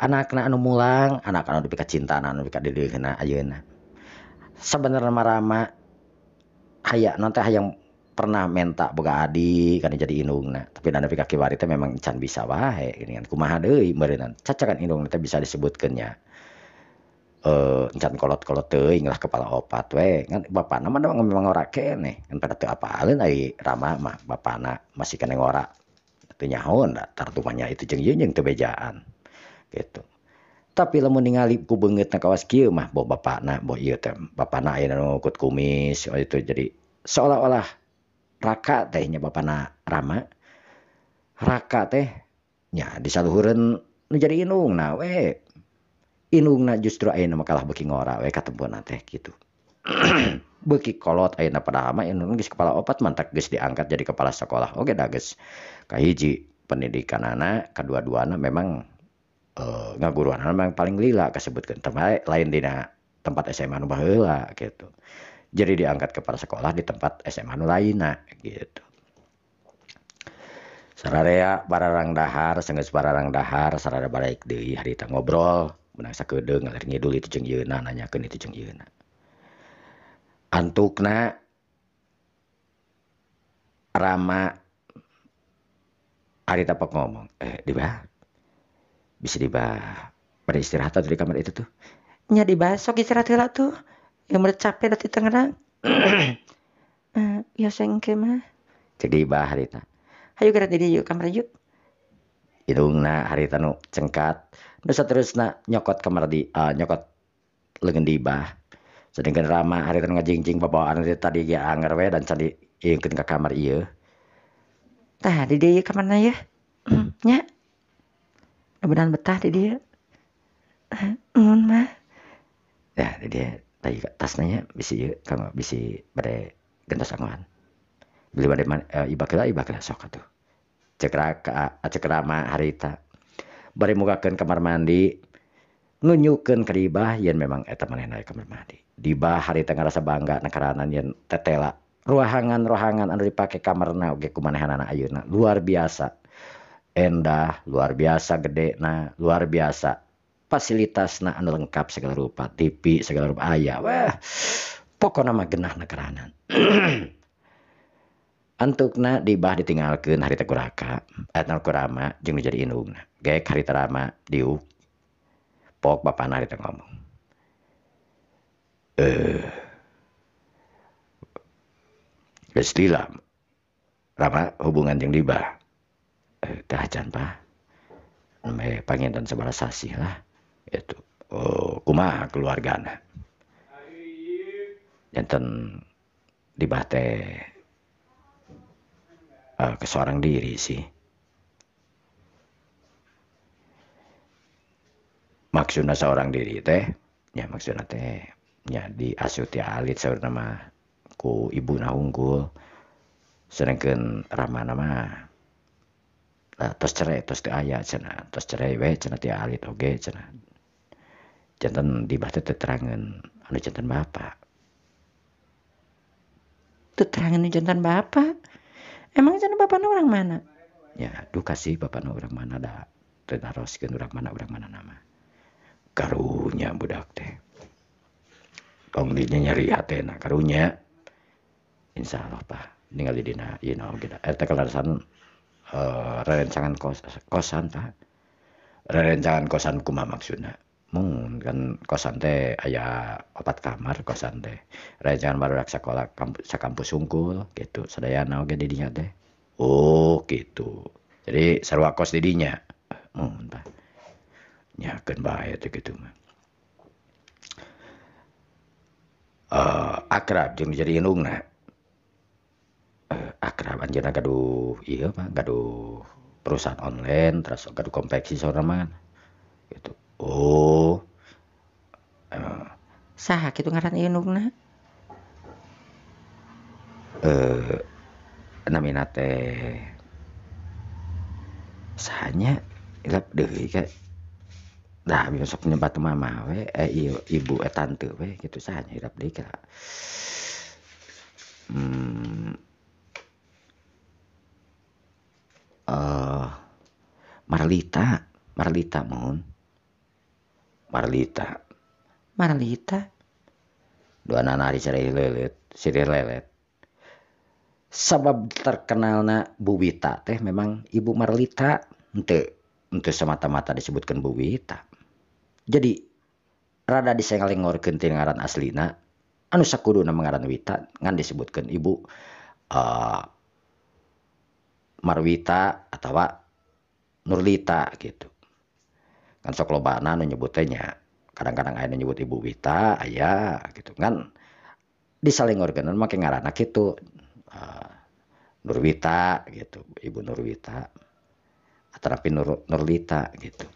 Anakna anu mulang, anak anu dipika cintana anu dipika dideukna ayeuna. Sabenerna mah Rama hayang teh hayang pernah menta boga adi kana jadi indungna, tapi da nepi ka kiwari teh memang can bisa wae geuningan kumaha deui meureunnan. Cacakan indungna teh bisa disebutkeun nya. Encan kolot-kolot teuing lah kepala opat we ngan bapana mah memang ngora keneh ngan pada teu apaleun ari Rama mah bapana masih keneh ngora teu nyahoon da tartumanya itu jeung ieu jeung teu bejaan gitu. Tapi lamun ningali ku beungeutna kawas kieu mah boh bapana boh ieu teh bapana ayeuna nu ngukut kumis oh itu jadi seolah-olah Raka teh nya bapana Rama Raka teh nya disaluhureun nu jadi indungna we. Indungna justru ayeuna mah kalah beuki ngora we katempona teh kitu. Beuki kolot ayeuna padahal mah indungna geus kepala opat mantak geus diangkat jadi kepala sekolah oge da geus kahiji pendidikanana kadua-duana memang ngaguruanana memang paling lila kasebutkeun teh lain dina tempat SMA nu baheula kitu. Jadi diangkat kepala sekolah di tempat SMA nu lainna gitu. Sararea bararang dahar, sanggeus bararang dahar, sararea baraik deui harita ngobrol, menang sakedeung ngalir ngidul itu jeung ieuna nanyakeun itu jeung ieuna. Antukna Rama harita pok ngomong, Dibah, bisa Dibah pada istirahat di kamar itu tuh. Nya Dibah sok istirahat heula tuh. Yang mere capek da ti Tangerang. Ya sengke mah. Cek Dibah harita. Hayu geura di dieu kamar yuk. Indungna harita nu cengkat. Nu saterusna nyokot kamar di nyokot leungeun Dibah. Sedengkeun Rama harita nu ngajingjing babawaan tadi ge anger we dan can diiungkeun ka kamar ieu. Tah di dieu kamarna yeuh. Nya. Mudah-mudahan betah di dieu. Nuhun mah. Ya di dieu tadi tasna nya bisi ieu kanggo bisi bade gentos anggohan. Beli bade ibak heula sok atuh. Cek Raka, cek Rama harita. Bari mugakeun kamar mandi, nunjukeun ka Dibah yen memang eta manehna kamar mandi. Dibah harita ngarasa bangga nakaranan yen tetela ruangan-ruangan anu dipake kamarna oge ku manehanana ayeuna luar biasa. Endah, luar biasa gedena, luar biasa fasilitasna anu lengkap segala rupa, TV segala rupa aya. Wah, pokona mah genah nakaranan. Antukna Dibah ditinggalkeun harita ku Raka, eta ku Rama jeung nu jadi indungna. Gek harita Rama diuk. Pok bapana harita ngomong. Geus lila Rama hubungan jeung Dibah. Teh acan Pak. Nembe panginten sabaraha sasih lah itu. Oh, kumaha keluargana? Janten Dibah teh keseorang diri sih. Maksudna seorang diri teh nya maksudna teh nya diasuh ti alit saurna mah ku ibuna unggul. Sedengkeun Ramana mah tos cerai tos teu aya cenah, tos cerai we cenah ti alit oge cenah. Janten Dibah teh teu terangeun anu janten bapa. Teu terangeun janten bapa. Emang cenah bapana orang mana? Ya duka sih bapana orang mana da teu naroskeun urang mana nama. Karunya budak teh. Tong dinya nyeri hatena karunya. Insyaallah Pak, ningali dina ieu naon kita. Eta kalarasan rerencangan kosan Pak. Rerencangan kosan kumaha maksudna? Mun kan kosan teh aya 4 kamar kosan teh. Rerencangan barudak sakola sakampus hungkul gitu. Sadayana oge di dinya teh. Oh gitu. Jadi sarua kos di dinya. Mun Pak. Nyakeun bae teh kitu mah. Akrab jeung jadi indungna. Akrab anjeunna gaduh ieu Pak, gaduh perusahaan online terus gaduh konveksi saurna mah gitu. Oh. Saha kitu ngaran indungna? Namina teh saha nya ilap deui ka. Dah besok nyebat mama we, ibu tante we gitu saha nya hilap deui ka. Marlita, Marlita mohon. Marlita. Marlita. Dua nana ari sirih lelet, sirih lelet. Sabab terkenalna Bu Wita teh memang Ibu Marlita henteu semata-mata disebutkan Bu Wita. Jadi rada disengalengorkeun teh ngaran aslina anu sakuduna ngaran Wita ngan disebutkeun Ibu Marwita atawa Nurlita gitu. Kan sok lobana nu nyebut teh nya kadang-kadang aya nu nyebut Ibu Wita aya gitu kan disalengorkeun make ngaranna kitu. Nurwita gitu, Ibu Nurwita atau Nurlita gitu.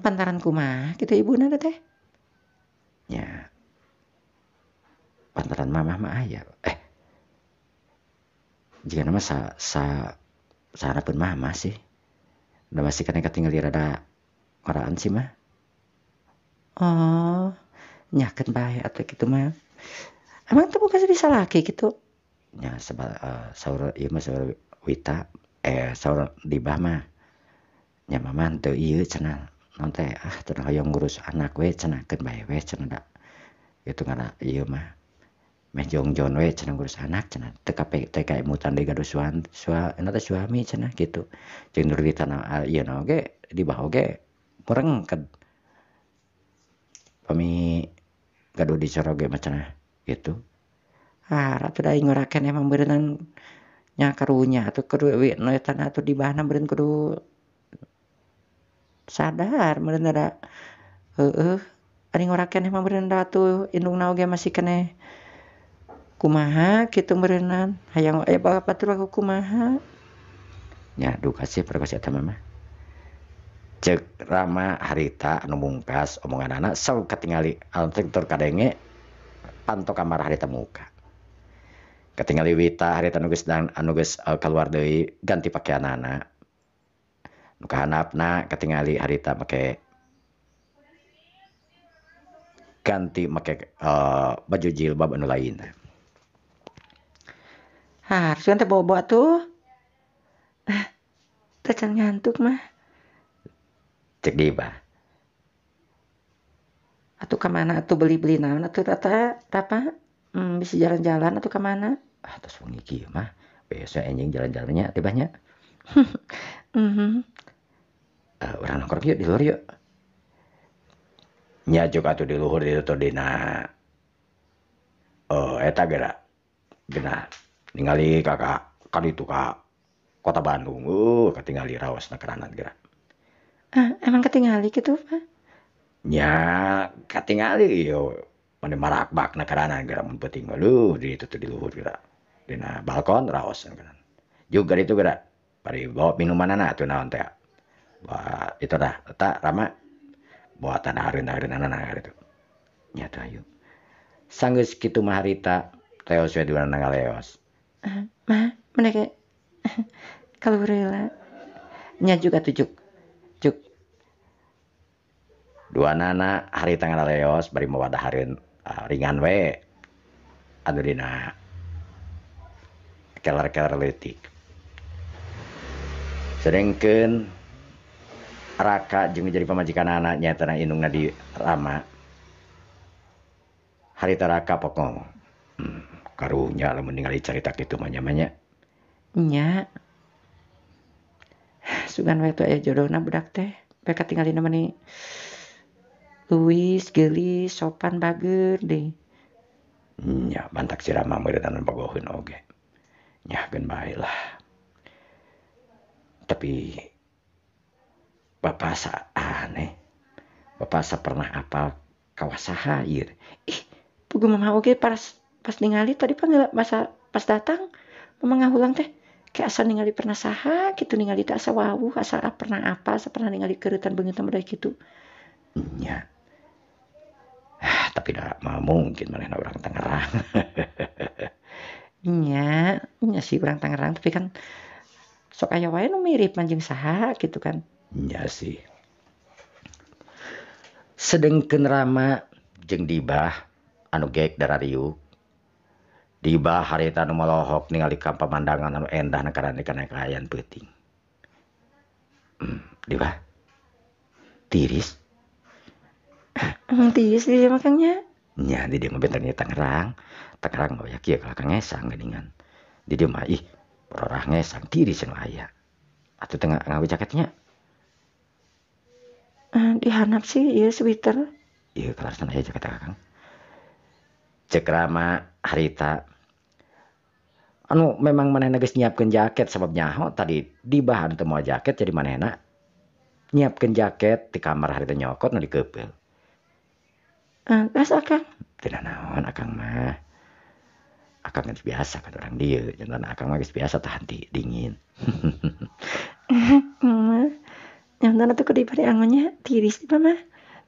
Pantaran kumaha kitu ibuna teh? Nya. Pantaran mamah mah aya. Jika nama sa saharapeun mamah sih. Da masih kana katingali rada ngoraan sih mah. Oh, nyakeun bae atuh kitu mah. Emang teu boga salaki kitu? Nya saur ieu mah saur Wita, saur Dibah mah. Nya mamah teu ieu cenah. Naon teh ah cenah hoyong ngurus anak we cenah keun bae we cenah da. Kitu ngaran ieu mah. Meh jongjon we cenah ngurus anak cenah teu kape teh kaemutan deui gaduh suami cenah kitu. Jeung Nurlita na ieu na oge Dibah oge murengked. Pami gaduh dicoroge mah cenah gitu. Ah, ratu da ngorakeun emang beureunan nya karunya atuh kudu we nu eta na atuh dibahna meureun kudu sadar meureun da heueuh ari ngorakeun emang meureun da atuh indungna oge masih keneh kumaha kitu meureunnan hayang aya batur kumaha nya duka sih perkos eta mah. Ceuk Rama harita anu mungkas omonganana sok katingali anu tur kadenge panto kamar harita muka. Katingali Wita harita anu geus anu geus kaluar deui ganti pakaianana. Nu kahandapna katingali harita make ganti make baju jilbab anu lain. Har, sugan teh bobo atuh. Teh can ngantuk mah. Cek Dibah. Atuh ka mana atuh beli-beli naon atuh tata rapa? Bisa jalan-jalan atuh ka mana? Ah, tos wengi kieu mah. Biasa enjing jalan-jalannya teh banyak. Urang nongkrong yuk di luhur yuk. Nya juk atuh di luhur ditu teh dina. Eta geura. Geuna ningali kakak kaditu ka kota Bandung. Katingali raosna keranan geura. Ah, emang katingali kitu, Pak? Nya katingali yo mane marakbakna keranan geura mun peuting mah leuh di ditu teh di luhur geura. Dina balkon raos keranan. Juga ditu geura bari bawa minumanana atuh naon teh. Wah, itu dah eta Rama bawa tanah hareun-hareunan gitu. Nya teh ayo. Sanggeus kitu mah harita teos we duana ngaleos. Mah, mane ge kaluhur heula. Nya juga tuh juk. Juk. Duanana harita ngaleos bari mawa dahareun ringan we. Anu dina keler-keler leutik. Sedengkeun Raka jeung jadi pamajikan anaknya tanah indungna di Rama. Harita Raka pok ngomong. Karunya lamun ningali carita kitu mah nya nya. Nya. Sugan we teh aya jodohna budak teh. Bae katingalina mah leuwis, geulis, sopan, bager deui. Nya mantak si Rama meureun bogoheun oge. Nya geun bae lah. Tapi bapak asa aneh. Bapak asa pernah apal kawasaha ieu. Ih, puguh mama oge pas ningali tadi panggil masa pas datang mama ngahulang teh kayak asa ningali pernah saha gitu, ningali teh asa wawuh, asa pernah apa, asa pernah ningali keureutan beungeut mah kitu. Nya. Tapi da mah mungkin manehna urang Tangerang. Nya, nya sih urang Tangerang tapi kan sok aya wae nu mirip mah jeung saha gitu kan. Nya sih. Sedengkeun Rama jeung Dibah anu gek darariuk. Dibah harita anu molohok ningali ka pamandangan anu endah kana kaayaan peuting. Dibah. Tiris. Tiris di dia makanya. Nya di dia mah bentennya Tangerang. Tangerang mah ya kieu kalah ka ngesang geuningan. Di dia mah ih rorah ngesang tiris nu aya. Atuh teu ngawe jaketnya. Dihanap sih ieu sweater. Ieu kalasan aya jaket Akang. Cek Rama harita anu memang manehna geus nyiapkeun jaket sabab nyaho tadi di bahan teu moal jaket jadi manehna nyiapkeun jaket di kamar harita nyokot nu dikeupeul. Terus Akang? Teu naon Akang mah. Akang geus biasa kan urang dieu, jantan Akang mah geus biasa tahan dingin. Nyaman atuh kudu dibari angonnya tiris di mah.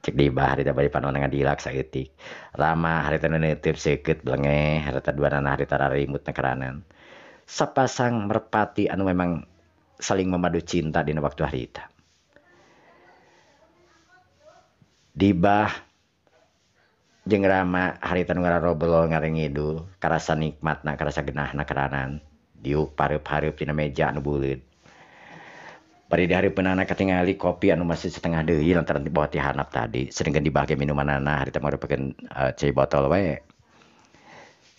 Cek Dibah harita bari panon ngadilak saeutik. Rama harita nu neuteub seukeut belengeh harita duanana harita rarimut nakaranan. Sapasang merpati anu memang saling memadu cinta dina waktu harita. Dibah jeung Rama harita nu ngarobrol ngarengidul karasa nikmatna karasa genahna karanan. Diuk pareup-hareup dina meja anu buleud. Bari dihareupeunana katingali kopi anu masih setengah deui lantaran dibawa ti handap tadi. Sedengkeun Dibah ge minumanana harita marupakeun cai botol we.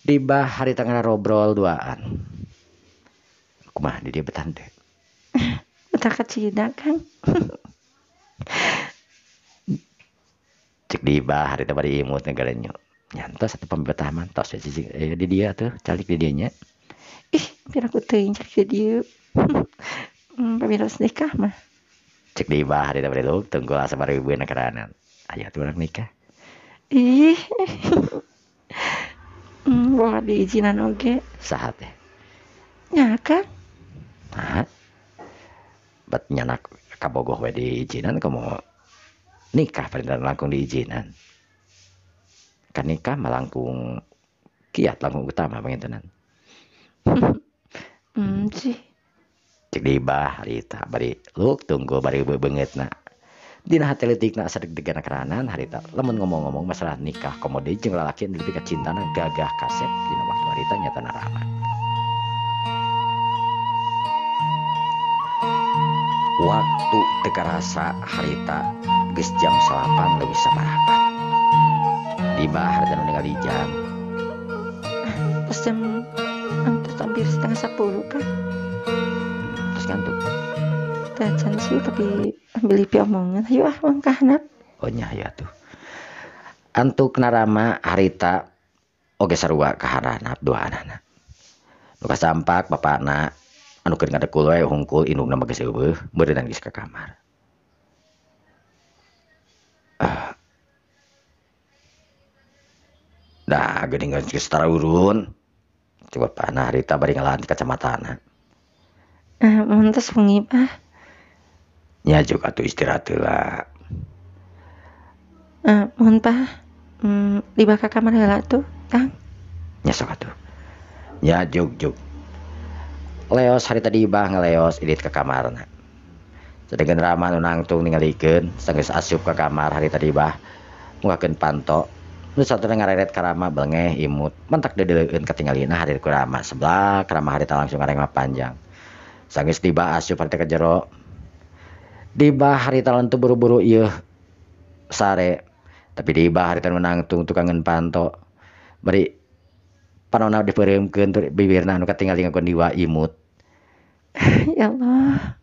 Dibah harita ngarobrol duaan. Kumaha di dieu betah teh? Betah kacida Kang. Cek Dibah harita bari imut ngarenyo. Nyantos atuh pambetah mah tos we cicing di dieu atuh calik di dieu nya. Ih, piraku teuing calik di dieu. Pamiros nikah mah. Cek Dibah harita bari luk tunggul asa bari ribuan karanan. Aya tuh urang nikah. Ih. Boga diizinan oge. Saha teh? Nya kan. Nah. Bet nyanak kabogoh we diizinan komo nikah perintah langkung diizinan. Kan nikah mah langkung kiat langkung utama pangintenan. Sih. Cek Dibah harita bari luk tunggu bari beungeutna. Dina hate leutikna asa deg-degan karanan harita lamun ngomong-ngomong masalah nikah komo deui jeung lalaki anu lebih kacintana gagah kasep dina waktu harita nyatana Rama. Waktu teu karasa harita geus jam 9 leuwih saparapat. Dibah harita nu ningali jam. Pas jam hampir 9:30 kan. Terus ngantuk. Tacan sih tapi ambil lipi omongan. Ayo ah wong kahanap. Oh nya aya tuh. Antuk narama harita oge sarua kaharanap duaanana. Nu kasampak bapakna anu keur ngadekul we hungkul indungna mah geus eueuh meureunang geus ka kamar. Dah geuning geus tarurun. Coba bapakna harita bari ngalahan kacamatana. Mun tos wengi ah. Nya juga atuh istirahat heula. Mun tah dibawa ka kamar heula tuh, Kang. Nya sok atuh. Nya jug-jug. Leos harita Dibah ngaleos idit ka kamarna. Sedengkeun Rama nu nangtung ningalikeun sanggeus asup ka kamar harita Dibah mukakeun panto. Nu sateuna ngareret ka Rama belengeh imut mentak deudeuleun katingalina harir ku Rama seblak Rama harita langsung ngarengmah panjang. Sanggeus Dibah asup harita ka jero. Di bah harita teu buru-buru ieu sare, tapi di bah harita nu nangtung tukangan panto. Bari panonna dipeureumkeun tur bibirna anu katingali ngagon diwa imut. Ya Allah.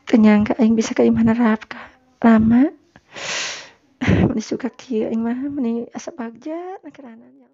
Teu nyangka aing bisa ka imahna Rafka lama. Meni suka kieu aing mah meni asa bagja nakeranan.